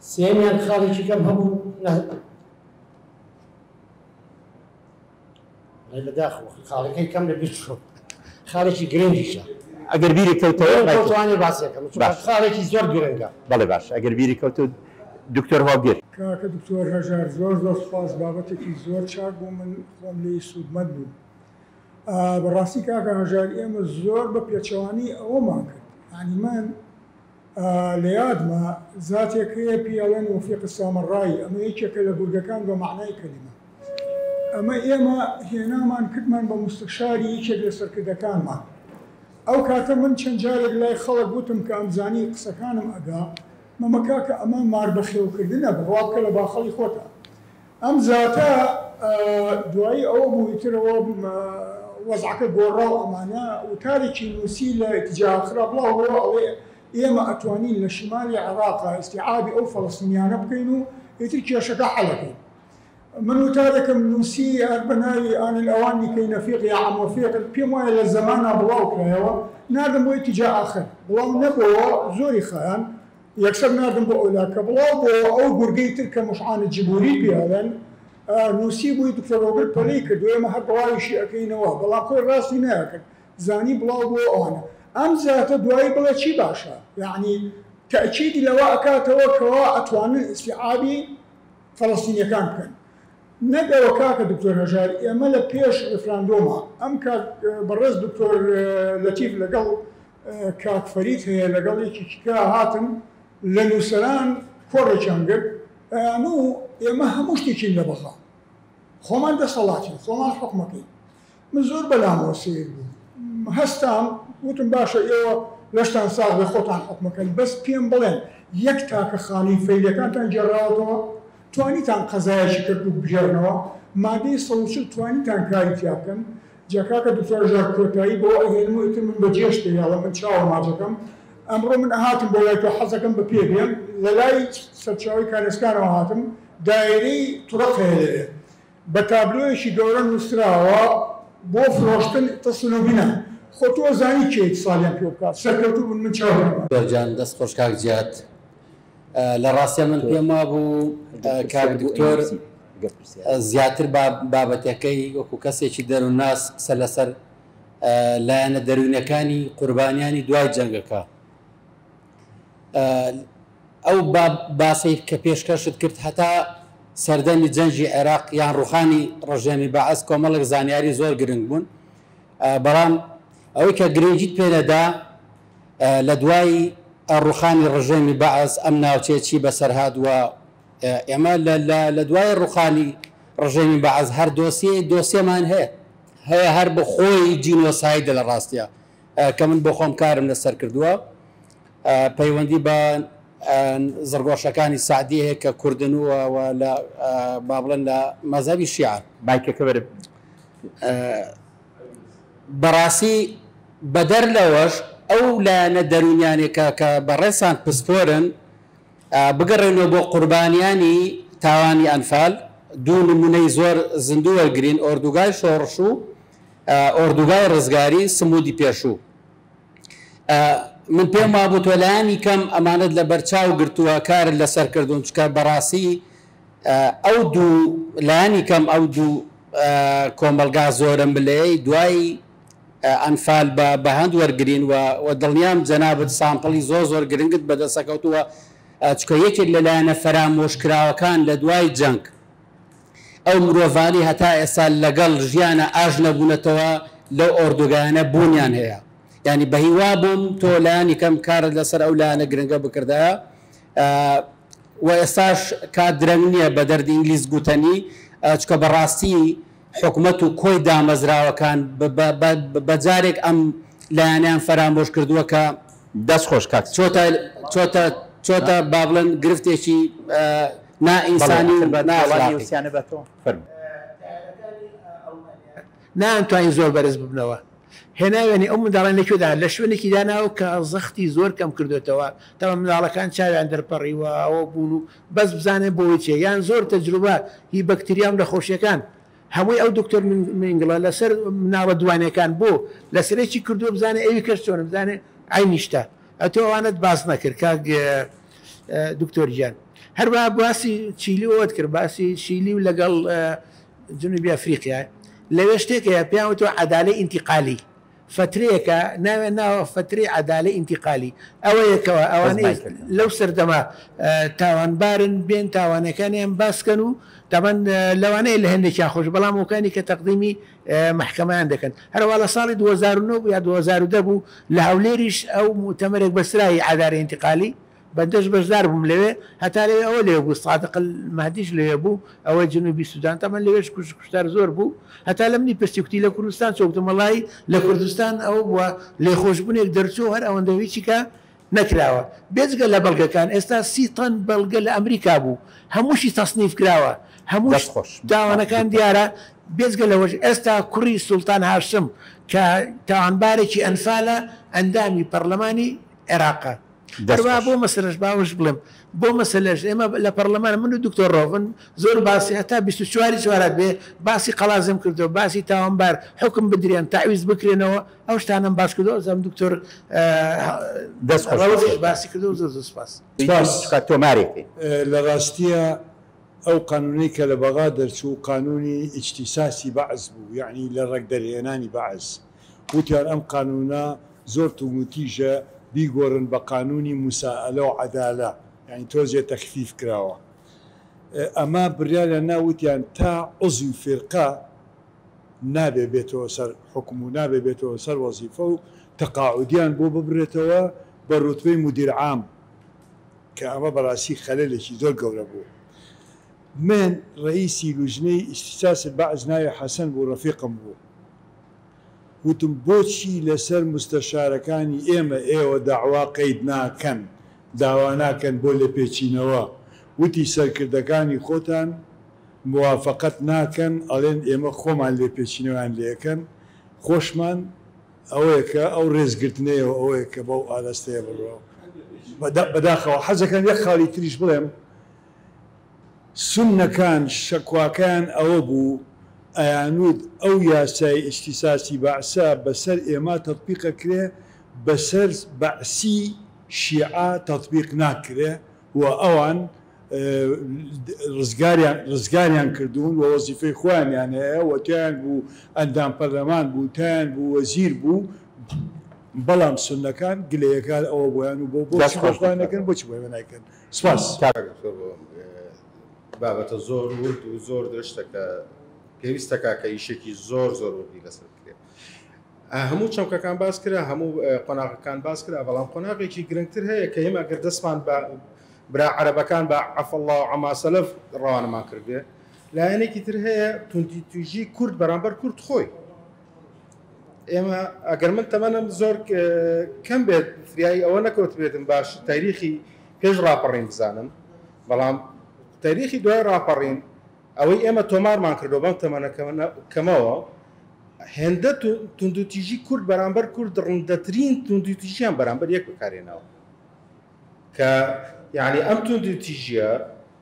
[SPEAKER 3] سێیەمیان خاڵێکی کەم هەبوو بەداخەوە خاڵەکەی کەم لە بیر چوو. خاڵێکی گرنگیشە.
[SPEAKER 1] ئەگەر بیری کەوتەوە
[SPEAKER 3] توانێ باسیەکەم چونکە خاڵێکی زۆر گرنگە.
[SPEAKER 1] بەڵێ باش، ئەگەر بیری کەوتەوە دکتۆر هۆگر.
[SPEAKER 4] کاکە دکتۆر هەژار زۆر زۆر سوپاس، بابەتێکی زۆر چاک بوو، من خۆم لێی سوودمەند بووم. بەڕاستی کاکە هەژار ئێمە زۆر بە پێچەوانەی ئەوەمان کرد، یانی من لە یادمە زاتێک هەیە پێی ئەڵێن وەفیق سامەڕایی، ئەمە یەکێکە لە گورگەکان بە مەعنای کەلیمە. ئەمە ئێمە هێنامان کردمان بە موستەشاری یەکێک لە سەرکردەکانمان. ئەو کاتە من چەند جارێک لای خەڵک وتم کە ئەمزانی قسەکانم ئەگا، مەمە کاکە ئەمە مار بەخێوکردنە، بڕوا بکە لە باخەڵی خۆتە. ئەم زاتە دوایی ئەوە بوو ئیترەوە وەزعەکە گۆڕا و ئەمانە وتارێکی نووسی لە ئیتجاه ئاخرا بڵاو بووەوە، ئەڵێ ئێمە ئەتوانین لە شیمالی عێراقا ئیستیعابی ئەو فەڵەستینیانە بکەین و ئیتر کێشەکە حەلەکەین. من وتارێکم نووسی هەر بە ناوی آن الأوان لكي نفيق يا عم وفيق، پێم وایە لە زەمانا بڵاو کرایەوە، ناردم بۆ ئیتجاه ئاخر، بڵاو نەبووەوە زۆری خایان، یەکسەر ناردم بۆ ئەولا کە بڵاو بۆ ئەو گورگەی تر کە مشعان جبوری پێ ئەڵێن نووسی بووی دکتۆر هۆگر پەلەی کردو ئێمە هەر بڵاویشی ئەکەینەوە، بەڵام خۆی ڕاستی ناکرد، زانی بڵاو بۆ ئەوانە. ئەم زاتە دوایی بڵێ چی باشە، یعنی تەئکیدی لەوە ئەکاتەوە کەوا ئەتوانن ئیستیعابی فەڵەستینیەکان بکەن. نەک ئەوە کاکە دکتۆر هەژار، ئێمە لە پێش ڕیفراندۆما ئەم کاک بەڕێز دکتۆر لەتیف لەگەڵ کاک فەرید هەیە لەگەڵ یەکێکی کە هاتن لە نووسەران کۆڕێکیان گرت، ئەیانو ئێمە هەموو شتێکین لە بەغا، خۆمان دەسەڵاتین، خۆمان حکومەکەین. من زۆر بەلامەوە سەیر بوو، هەستام وتم باشە ئێوە لەشتان ساغ بێ خۆتان حکومەکەن، بەس پێم بڵێن یەک تاکە خانەی فەیلەکانتان گێڕاوەتەوە، توانیتان قەزایەکی کەرکوک بگێڕنەوە، مادەی 140 توانیتان کاری تیا بکەن. جا کاکە دکتۆر هەژار کۆتایی بەوە ئەهێنم و ئیتر من بەجێشت هێڵم، من چاوە ماجەکەم. ئەمڕۆ من ئەهاتم بۆ لای تۆ، حەزەکەم بە پێ بێم، لە لای سەرچاوەی کارێسکانەوە هاتم، دایرەی طرق هەیە لەوێ بە تابلۆیەکی گەورە نووسراوە بۆ فرۆشتن اتصلوا بنا. خۆ تۆ زانی کێ اتصالیان پێ بکات. سەرکەوتوو بوون، من چاوەڕێم.
[SPEAKER 5] دکتۆر جان دەست خۆش کاک جیاد. لە ڕاستیە من پێم وابوو کاک دکتۆر زیاتر بابەتەکەی وەکو کەسێکی دەروونناس قسە لەسەر لایەنە دەروونەکانی قوربانیانی دوای جەنگەکە. ئەو باسەی کە پێشکەشت کرد هەتا سەردەمی جەنگی عێراق یان ڕوخانی ڕژێمی بەعس کۆمەڵێک زانیاری زۆر گرنگ بوون، بەڵام ئەوەی کە گرنگیت پێنەدا لە دوای ڕوخانی ڕژێمی بەعس ئەم ناوچەیە چی بەسەر هات و ئێمە لە دوای ڕوخانی ڕژێمی بەعس هەر دۆسیەمان هەیە هەر بە خۆی جینۆسایدە لە ڕاستیە کە من بۆ خۆم کارم لەسەر کردووە. پەیوەندی بە زڕگۆشەکانی سعدی هەیە کە کوردن و لە با بڵێن لە مەزهەبی شیعە.
[SPEAKER 1] مایکەکە بەرە.
[SPEAKER 5] بەڕاستی بەدەر لەوەش ئەو لایەنە دەروونیانێکە کە بەڕێسان پسپۆرن بگەڕێنەوە بۆ قوربانیانی تاوانی ئەنفال، دوو نمونەی زۆر زیندوو وەرگین، ئۆردوگای شۆڕش و ئۆردوگای ڕزگاری سمودی پێشوو. من پێم وابوو تۆ لایەنی کەم ئەمانەت لە بەرچاو گرتووە، کارت لەسەر کردوون، چونکە بەڕاستی ئەو دوو لایەنی کەم ئەو دوو کۆمەلگا زۆرە ملەیەی دوای ئەنفال بە هەند وەرگین و دڵنیام جەنابت سامپڵی زۆر زۆر گرنگت بەدەستەکەوتووە، چونکە یەکێک لە لایەنە فەرامۆشکراوەکان لە دوای جەنگ ئەو مرۆڤانی هەتا ئێستا لەگەڵ ژیانە ئاژ نەبوونەتەوە لەو ئۆردوگایانە بوونیان هەیە. یعنی بەهیوا بووم تۆ لایەنی کەم کارت لەسەر ئەو لایەنە گرنگە بکردایە و ئێستاش کات درەنگ نییە بە دەردی ئینگلیز گوتەنی، چونکە بەڕاستی حکومەت و کۆی دامەزراوەکان بە جارێک ئەم لایەنیان فەرامۆش کردووە کە
[SPEAKER 1] دەست خۆش کاک
[SPEAKER 5] چۆتە با بڵێن گرفتێکی نائینسانی و نائەخلاقی.
[SPEAKER 6] نانتوانین زۆر بەرز ببنەوە. هێناوێنی ئەو منداڵان لەکوێدا لە شوێنێکی داناوە کە زەختی زۆر کەم کردوێتەوە، تەمە منداڵەکان چاویان دەرپەڕیوە ئەوە بوون و بەس بزانێ بۆی چێ، یان زۆر تەجروبە هی بەکتریام لە خۆشیەکان. هەمووی ئەو دکتۆر مینگڵە لەسەر مناڵە دوانەکان بۆ لەسەرێکی کردووە بزانێ ئەوی کەس چۆنە، بزانێ عینیشتە. ئەتۆ ئەوانت باس نەکرد کاک دکتۆر گیان. هەروەها باسی چیلی ئەوەت کرد، باسی چیلی و لەگەڵ جنوبی ئەفریقیا. لەوێ شتێک هەیە پێیان وتووە عەدالەی ئینتیقالی. فەترەیەکە ناویان ناوە فەترەی عەدالەی ئینتیقالی ئەوەیە کەوا ئەوانەی لەو سەردەمە تاوانبارن بێن تاوانەکانیان باس کەن و تەبەن لەوانەیە لە هەندێکیان خۆش بەڵام ئەوکانی کە تەقدیمی مەحکەمەیان دەکەن هەروا لە ساڵی 2009 بوو یا 2010 بوو لە هەولێریش ئەو موتەمەرێک بەسترای عەدالەی ئینتیقالی بەندەش بەشدار بووم لەوێ هەتا لەوێ ئەوە لەوێ بوو سادق المهدیش لەوێ بوو ئەوە جنوبی سودان تەبەن لەوێش کوشت کوشتار زۆر بوو هەتا لە منی پرسی کوتی لە کوردستان چۆ گوتم وەڵایی لە کوردستان ئەوە بووە لێخۆشبوونێک دەرچوو هەر ئەوەندە هیچی کە نەکراوە بێجگە لە بەڵگەکان ئێستا 30 تەن بەڵگە لە ئەمریکا بوو هەمووشی تەسنیف کراوە هەموو
[SPEAKER 1] دەست خۆش
[SPEAKER 6] تاوانەکان دیارە بێجگە لەوەش ئێستا کوڕی سوڵتان هاشم کە تاوانبارێکی ئەنفالە ئەندامی پەڕلەمانی عێراقە.
[SPEAKER 1] دەست
[SPEAKER 6] هەروا
[SPEAKER 1] خۆش.
[SPEAKER 6] بۆ مەسەلەش باوەش بڵێم بۆ مەسەلەش ئێمە لە پەڕلەمان من و دکتۆر ڕۆڤن زۆر باسی هەتا 24 ی چوارات بێ باسی قەڵازم کردووە باسی تاوانبار حوکم بدرێن تەعویز بکرێنەوە ئەو شتانەم باس کردووە ئەزانم دکتۆر
[SPEAKER 1] دەست خۆش
[SPEAKER 6] ڕەوزیش
[SPEAKER 1] دکتۆر.
[SPEAKER 6] باسی کردووە زۆر زۆر سپاس.
[SPEAKER 7] سپاس.
[SPEAKER 1] چونکە تۆمارێکەین.
[SPEAKER 7] لە ڕاستییا ئەو قانوونەی کە لە بەغا دەرچوو قانوونی ئیجتیساسی بەعس بوو یەعنی لە ڕەگ دەرهێنانی بەعس. وتیان ئەم قانوونە زۆر توندوتیژە بیگۆرن بە قانوونی موسائەلە و عەدالە یانی تۆزێ تەخفیف کراوە. ئەمە بریاریان نا وتیان تا عوزوی فیرقە نابێ بێتەوە سەر حوکم و نابێ بێتەوە سەر وەزیفە و تەقاعودیان بۆ ببرێتەوە بە روتبەی مودیر عام کە ئەمە بەراستی خەلەلێکی زۆر گەورە بوو. من رەئیسی لوجنەی ئیجتیساس بەعس ناوی حەسەن بوو رەفیقم بوو. وتم بۆچی لەسەر مستەشارەکانی ئێمە ئێوە دەعوا قەید ناکەن، داوا ناکەن بۆ لێپێچینەوە؟ وتی سەرکردەکانی خۆتان موافەقەت ناکەن، ئەڵێن ئێمە خۆمان لێپێچینەوەیان لێکەن، خۆشمان ئەوەیە کە ئەو ڕێزگرتنەیە و ئەوەیە کە بەو ئاراستەیە بڕوا. بەداخەوە حەزەکەم یەک خاڵی تریش بڵێم، سوننەکان شەکواکەیان ئەوە بوو ئەیانوت ئەو یاسای ئیجتیساسی بەعسە بەسەر ئێمە تەتبیق ئەکرێ بەسەر بەعسی شیعە تەتبیق ناکرێ و ئەوان ڕزگاریان ڕزگاریان کردوون و وەزیفەی خۆیانیان هەیە و تیایان بوو ئەندام پەرلەمان بوو تیایان بوو وەزیر بوو بەڵام سوننەکان گلەیەکان ئەوە بۆیان و بۆ
[SPEAKER 1] دەست
[SPEAKER 7] بۆچی بۆ
[SPEAKER 1] خۆش
[SPEAKER 7] خۆیان
[SPEAKER 1] دکتۆر.
[SPEAKER 7] ئەکەن بۆچی بۆ ئێمە نایکەن سپاس.
[SPEAKER 1] کاک
[SPEAKER 8] دکتۆر بۆ بابەتە زۆر ورد و زۆر درشتە کە پێویستەکە کە ئیشێکی زۆر زۆر وردی لەسەر بکرێت. هەموو چەمکەکان باس کرا، هەموو قۆناغەکان باس کرا، بەڵام قۆناغێکی گرنگتر هەیە کە ئێمە ئەگەر دەستمان بە برا عەرەبەکان بە عەفە اللە عەما سەلەف ڕەوانەمان کردبێ، لایەنێکی تر هەیە توندوتیژی کورد بەرامبەر کورد خۆی. ئێمە ئەگەر من تەمەنم زۆر کەم بێت فریایی ئەوە نەکەوتبێتم باش تاریخی پێش ڕاپەڕین بزانم، بەڵام تاریخی دوای ڕاپەڕین ئەوەی ئێمە تۆمارمان کردو بەم تەمەنە کەمەوە هێندە توندوتیژی کورد بەرامبەر کورد ڕندەترین توندوتیژیان بەرامبەر یەک بەکارێنەوە کە یعنی ئەم توندوتیژیە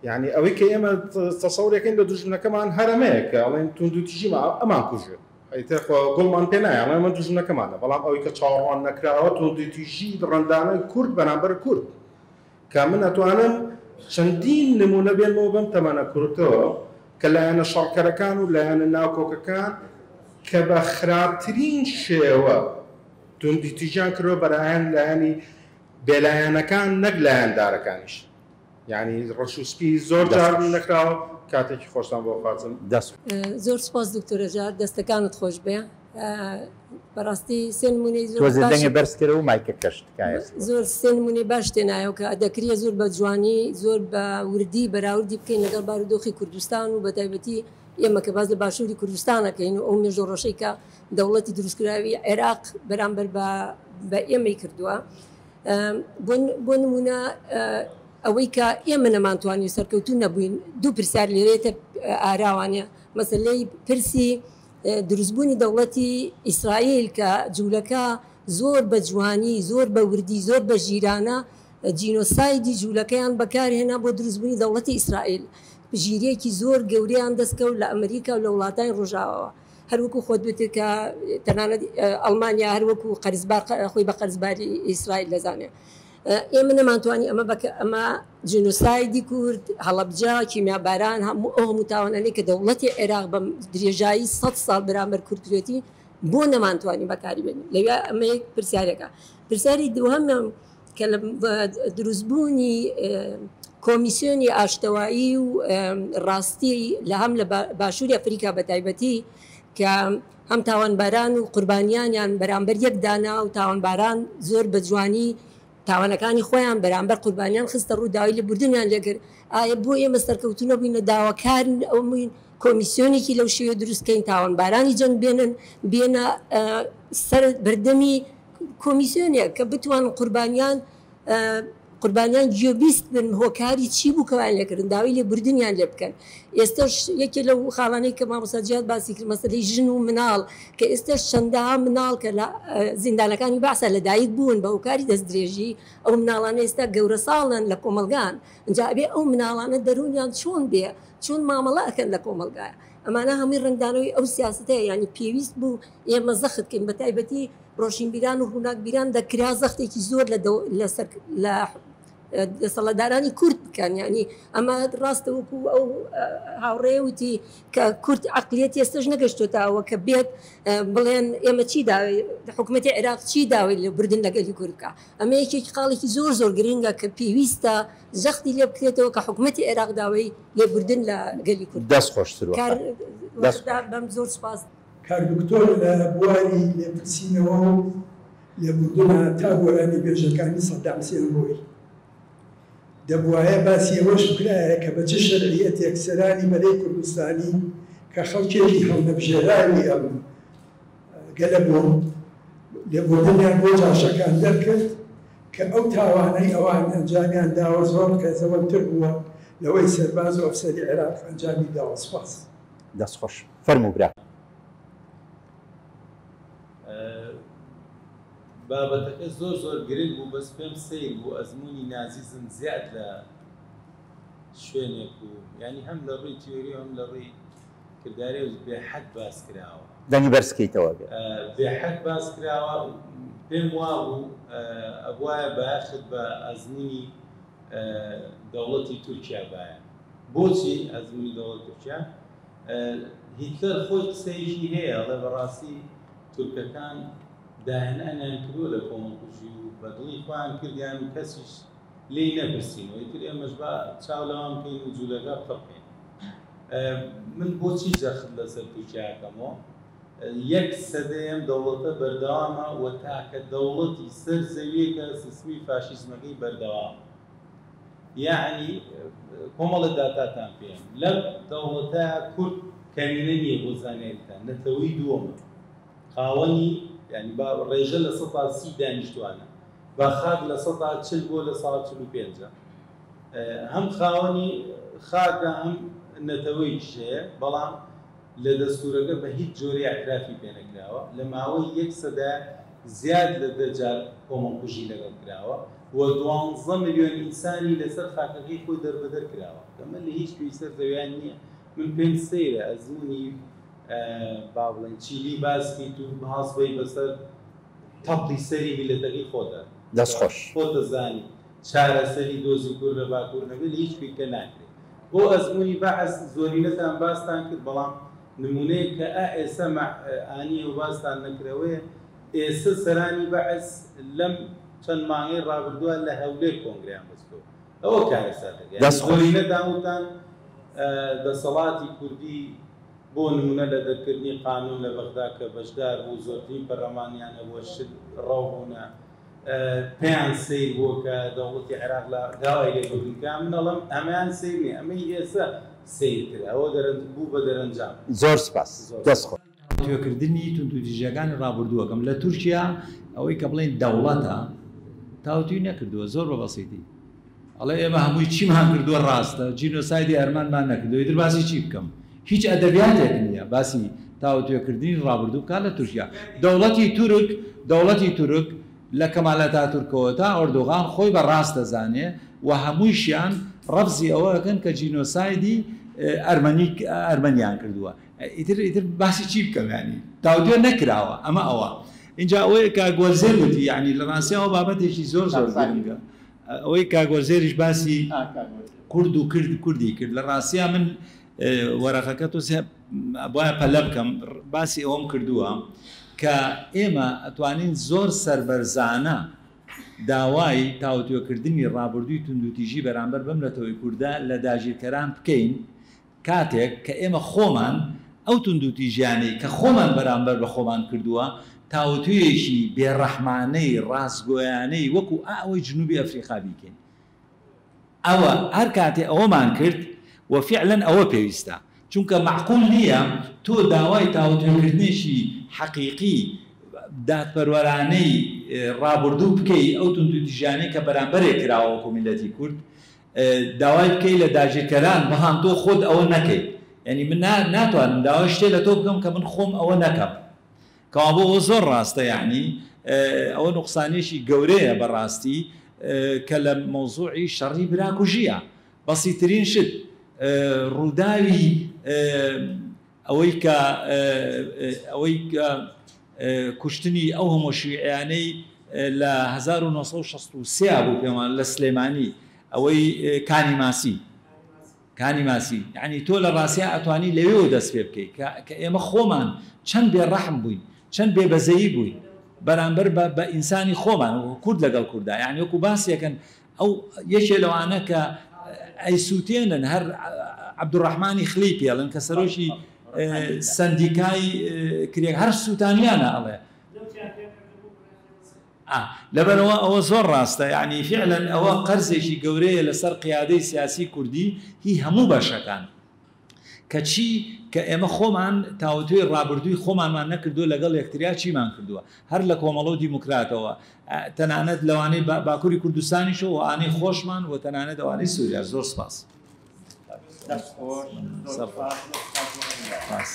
[SPEAKER 8] یعنی ئەوەی کە ئێمە تەسەورەکەین لە دوژمنەکەمان هەرەمەیە کە ئەڵێن توندوتیژیما ئەمان کوژێت ئیتر خۆ گوڵمان پێ نایە ئەڵێن ئەمە دوژمنەکەمانە، بەڵام ئەوەی کە چاوەڕوان نەکراوە توندوتیژی ڕەندانەی کورد بەرامبەر کورد کە من ئەتوانم چەندین نمونە بێنمەوە بەم تەمەنە کورتەوە کە لایەنە شەڕکەرەکان و لایەنە ناکۆکەکان کە بە خراپترین شێوە توندوتیژیان کردووە بەرایەن لایەنی بێلایەنەکان نەک لایەندارەکانیش، یعنی ڕەش و سپی زۆر جار نەکراوە. کاتێکی خۆشتان بۆ خوازم.
[SPEAKER 1] دەست
[SPEAKER 9] زۆر سپاس دکتۆر هەژار، دەستەکانت خۆش بێ. بەڕاستی سێ نمونەی زۆر
[SPEAKER 1] تۆزێ
[SPEAKER 9] باش
[SPEAKER 1] دەنگە بەرز کەرەوە و مایکەکەش تکایە.
[SPEAKER 9] زۆر سێ نمونەی باش تێنایەوە کە دەکرێت زۆر بە جوانی زۆر بە وردی بەراوردی بکەین لەگەڵ بارودۆخی کوردستان و بە تایبەتی ئێمە کە باس لە باشووری کوردستانەکەین و ئەو مێژوو ڕەشەی کە دەوڵەتی دروستکراوی عێراق بەرامبەر بە ئێمەی کردووە. بۆ نمونە ئەوەی کە ئێمە نەمانتوانی سەرکەوتوو نەبووین، دوو پرسیار لێرێتە ئاراوانە. مەسەلەی پرسی دروستبوونی دەوڵەتی ئیسرائیل کە جوولەکە زۆر بە جوانی زۆر بە وردی زۆر بە ژیرانە جینۆسایدی جوولەکەیان بەکارهێنا بۆ دروستبوونی دەوڵەتی ئیسرائیل، ژیرێکی زۆر گەورەیان دەستکەوت لە ئەمریکا و لە وڵاتانی ڕۆژاواوە. هەروەکو خۆت وتت کە تەنانەت ئەڵمانیا هەروەکو قەرزبار خۆی بە قەرزباری ئیسرائیل دەزانێت. ئێمە نەمانتوانی ئەمە بەکە ئەمە جینۆسایدی کورد، هەڵەبجە، کیمیاباران، هەموو ئەو هەموو تاوانانەی کە دەوڵەتی عێراق بە درێژایی 100 ساڵ بەرامبەر کورد کردوێتی بۆ نەمانتوانی بەکاری بێنین لەوێ؟ ئەمە یەک پرسیارێکە. پرسیاری دووهەمم کە لە دروستبوونی کۆمیسیۆنی ئاشتەوایی و ڕاستی لە هەم لە باشووری ئەفریکا بە تایبەتی کە هەم تاوانباران و قوربانیانیان بەرامبەر یەک دانا و تاوانباران زۆر بە جوانی تاوانەکانی خۆیان بەرامبەر قوربانیان خستە ڕوو، داوای لێبوردنیان لێکرد، ئایا بۆ ئێمە سەرکەوتوو نەبووین لە داواکار ئەوین کۆمیسیۆنێکی لەو شێوەیە دروست کەین، تاوانبارانی جەنگ بێنن بێنە سەر بەردەمی کۆمیسیۆنێک کە بتوانن قوربانیان قوربانیان گوێبیست بن هۆکاری چی بوو کەوایان لێکردن، داوای لێبوردنیان لێ بکەن. ئێستاش یەکێ لەو خاڵانەی کە مامۆستا جیهاد باسی کرد مەسەلەی ژن و مناڵ کە ئێستاش چەندەها مناڵ کە لە زیندانەکانی بەعسا لەدایک بوون بە هۆکاری دەستدرێژی، ئەو مناڵانە ئێستا گەورەساڵن لە کۆمەڵگان، ئینجا ئەبێ ئەو مناڵانە دەروونیان چۆن بێ، چۆن مامەڵە ئەکەن لە کۆمەڵگایە؟ ئەمانە هەمووی ڕەنگدانەوەی ئەو سیاسەتەیە، یانی پێویست بوو ئێمە زەخت کەین، بە تایبەتی ڕۆشنبیران و ڕووناکبیران دەکرا زەختێکی زۆر لە لەسەر لە دەسەڵاتدارانی کورد بکەن. یعنی ئەمە ڕاستە وەکو ئەو هاوڕێ وتی کە کورد عقلیەت ئێستش نەگەشتۆتە ئەوە کە بێت بڵێن ئێمە چی داوی حکوومەتی عێراق چی داوای لە بردن لەگەلی کورد بکە. ئەمە یەکێکی خاڵێکی زۆر زۆر گرنگە کە پێویستە زەختی لێ بکرێتەوە کە حکوومەتی عێراق داوای لێبوردن لە گەلی کورد.
[SPEAKER 1] دەست خۆش سروە.
[SPEAKER 9] دەست بەم زۆر سپاس.
[SPEAKER 4] کاک دکتۆر لە بواری لێپرسینەوە و لێبوردنا تا گۆرانیبێژەکانی سەدام حسێن ڕۆی. دەبوایە باسی ئەوەش بکرایە کە بە چ شەرعیەتێک سەرانی بەرەی کوردستانی کە خەڵکێکی هەڵنەبژێراوی ئەم گەلە بوون لێبوردنیان بۆ جاشەکان دەرکرد کە ئەو تاوانەی ئەوان ئەنجامیان داوە زۆر قێزەوەنتر بووە لەوەی سەرباز و ئەفسەری عێراق ئەنجامی داوە. سوپاس.
[SPEAKER 1] دەست خۆش فەرموو برا.
[SPEAKER 10] بابەتەکە زۆر زۆر گرنگ بوو، بەس پێم سەیر بوو ئەزموونی نازیزم زیاد لە شوێنێک و یانی هەم لە ڕووی تیۆری و هەم لە ڕووی کرداری و بێحەد باس کراوە.
[SPEAKER 1] دەنگی بەرز کەیتەوە بێ.
[SPEAKER 10] بێحەد باس کراوە، پێم وابوو ئەبوایە بایەخت بە ئەزموونی دەوڵەتی تورکیا بایە. بۆچی ئەزموونی دەوڵەت تورکیا؟ هیتلەر خۆی قسەیەکی هەیە ئەڵێ بەڕاستی تورکەکان داهێنانیان کردووە لە کۆمەڵکوژی و بە دڵی خۆیان کردیان و کەسیش لێی نەپرسینەوە، ئیتر ئێمەش با چاو لەوان بکەین و جوولەکە قڕ بکەین. من بۆچی جەخت لەسەر تورکیا ئەکەمەوە؟ یەک سەدەیە ئەم دەوڵەتە بەردەوامە و تاکە دەوڵەتی سەر زەویە کە سیستمی فاشیزمەکەی بەردەوامە. یەعنی کۆمەڵە داتاتان پێم لەم دەوڵەتە کورد کەمینە نییە، بۆ زانیاریتان نەتەوەی دووەمە، خاوەنی یعنی با ڕێژە 30% دانیشتوانە، با خاک 40% بۆ 45%، هەم خاوەنی خاکە هەم نەتەوەیش هەیە، بەڵام لە دەستورەکە بە هیچ جۆری اعترافی پێ نەکراوە. لە ماوەی یەک سەدە زیاد لە 10 جار کۆمەڵکوژی لەگەڵ کراوە و 12 ملیۆن ئینسانی لەسەر خاکەکەی خۆی دەربەدەر کراوە. ئەمە لە هیچ کوێی سەر زەویان نییە. من پێم سەیرە ئەزموونی با بڵێن چیلی باسکیت و هاڵس بەی بەسەر تەپڵی سەری میلەتەکەی خۆتە.
[SPEAKER 1] دەست خۆش.
[SPEAKER 10] خۆتە زانی چارەسەری دۆزی کورد لە باکوور نەبێت لە هیچ کوێی ناکرێت. بۆ ئەزموونی بەعس زۆرینەتان باستان کرد، بەڵام نمونەیە کە ئا ئێستا ئانیە و باستان نەکرەوەیە، ئێستا سەرانی بەعس لەم چەند مانگەی ڕابردووە لە هەولێر کۆنگریان بەستەوە. ئەوە کارەساتەکە. زۆرینەتان وتان دەسەڵاتی کوردی بۆ نمونە لە دەرکردنی قانون لە بەغدا کە بەشدار بوو زۆرترین پەرلەمانیان هەبووە شت ڕەو بوونە، پێیان سەیر بووە کە دەوڵەتی عێراق لە داوای لێبوردن کە من ئەڵێم ئەمەیان سەیر نییە، ئەمەی ئێستا سەیرترە، ئەوە بوو بە دەرەنجام.
[SPEAKER 1] زۆر سپاس. دەست خۆش.
[SPEAKER 2] توێکردنی توندوتیژیەکانی ڕابردووەکەم لە تورکیا ئەوەی کە بڵێن دەوڵەتە تاوتوی نەکردووە، زۆر بە بەسیتی ئەڵێ ئێمە هەمووی چیمان کردووە ڕاستە، جینۆسایدی ئەرمانمان نەکردووە، ئیتر باسی چی بکەم؟ هیچ ئەدەبیاتێک نییە باسی تاوتوێکردنی ڕابردوو بکات لە تورکیا. دەوڵەتی تورک دەوڵەتی تورک لە کەمال ئەتاتورکەوە تا ئەردۆغان خۆی بە ڕاست دەزانێ و هەموویشیان ڕەفزی ئەوە ئەکەن کە جینۆسایدی ئەرمەنی ئەرمەنیان کردووە. ئیتر ئیتر باسی چی بکەم؟ ینی تاوتوێ نەکراوە ئەمە ئەوە. اینجا ئەوەی کاک وەرزێر وتی، یعنی لە ڕاستیەوە بابەتێکی زۆر زۆر گرنگە. ئەوەی کاک وەرزێریش باسی کورد و کرد کوردی کرد، لە ڕاستیا من وەرەقەکە تۆ بۆیە پەلە بکەم باسی ئەوەم کردووە. کە ئێمە ئەتوانین زۆر سەربەرزانە داوای تاوتوێکردنی ڕابردووی توندوتیژی بەرامبەر بەم نەتەوەی کوردە لە داگیرکەران بکەین کاتێک کە ئێمە خۆمان ئەو توندوتیژیانەی کە خۆمان بەرامبەر بە خۆمان کردووە تاوتوێیەکی بێڕەحمانەی ڕاستگۆیانەی وەکو ئەوەی جنوبی ئەفریقا بیکەین. ئەوە هەر کاتێ ئەوەمان کرد و فیعلەن ئەوە پێویستە چونکە مەعقول نییە تۆ داوای تاوتوێکردنێکی حەقیقی دادپەروەرانەی ڕابوردوو بکەی ئەو توندوتیژیانەی کە بەرامبەرێک کراوە وەکو میللەتی کورد داوای بکەی لە داگیرکەران بەڵام تۆ خۆت ئەوە نەکەی یانی من ناتوانم داوای شتێ لە تۆ بکەم کە من خۆم ئەوە نەکەم کەوابوو ئەوە زۆر ڕاستە یەعنی ئەوە نوقسانیەکی گەورەیە بەڕاستی کە لە مەوزوعی شەڕی براکوژیە بەسیترین شت ڕووداوی ئەوەی کە ئەوەی کە کوشتنی ئەو هەموو شیعیانەی لە 1963 بوو پێمان لە سلێمانی ئەوەی کانی ماسی کانی ماسی یەعنی تۆ لە ڕاستیا ئەتوانی لەوێوە دەست پێ بکەی کە کە ئێمە خۆمان چەند بێ ڕەحم بووین چەند بێ بەزەیی بووین بەرامبەر بە بە ئینسانی خۆمان وەکو کورد لەگەڵ کوردا یەعنی وەکو باسیەکەن ئەو یەکێ لەوانە کە ئەیسووتێنن هەر عەبدولڕەحمانی خلی پێڵن کە سەرۆکی سەندیکای کرێ هەر سووتانیانە ئەڵێ ئا لەبەرئەوە ئەوە زۆر ڕاستە یەعنی فیعلەن ئەوە قەرزێکی گەورەیە لەسەر قیادەی سیاسی کوردی هی هەموو بەشەکان کە چی کە ئێمە خۆمان تاوتوێی ڕابردووی خۆمانمان نەکردووە لەگەڵ یەکتریا چیمان کردووە هەر لە کۆمەڵە و دیموکراتەوە تەنانەت لەوانەی باکوری کوردستانیشەوە و ئانەی خۆشمان و تەنانەت ئەوانەی سوریاش زۆر سپاس.
[SPEAKER 1] دەست خۆش. زۆر سپاس.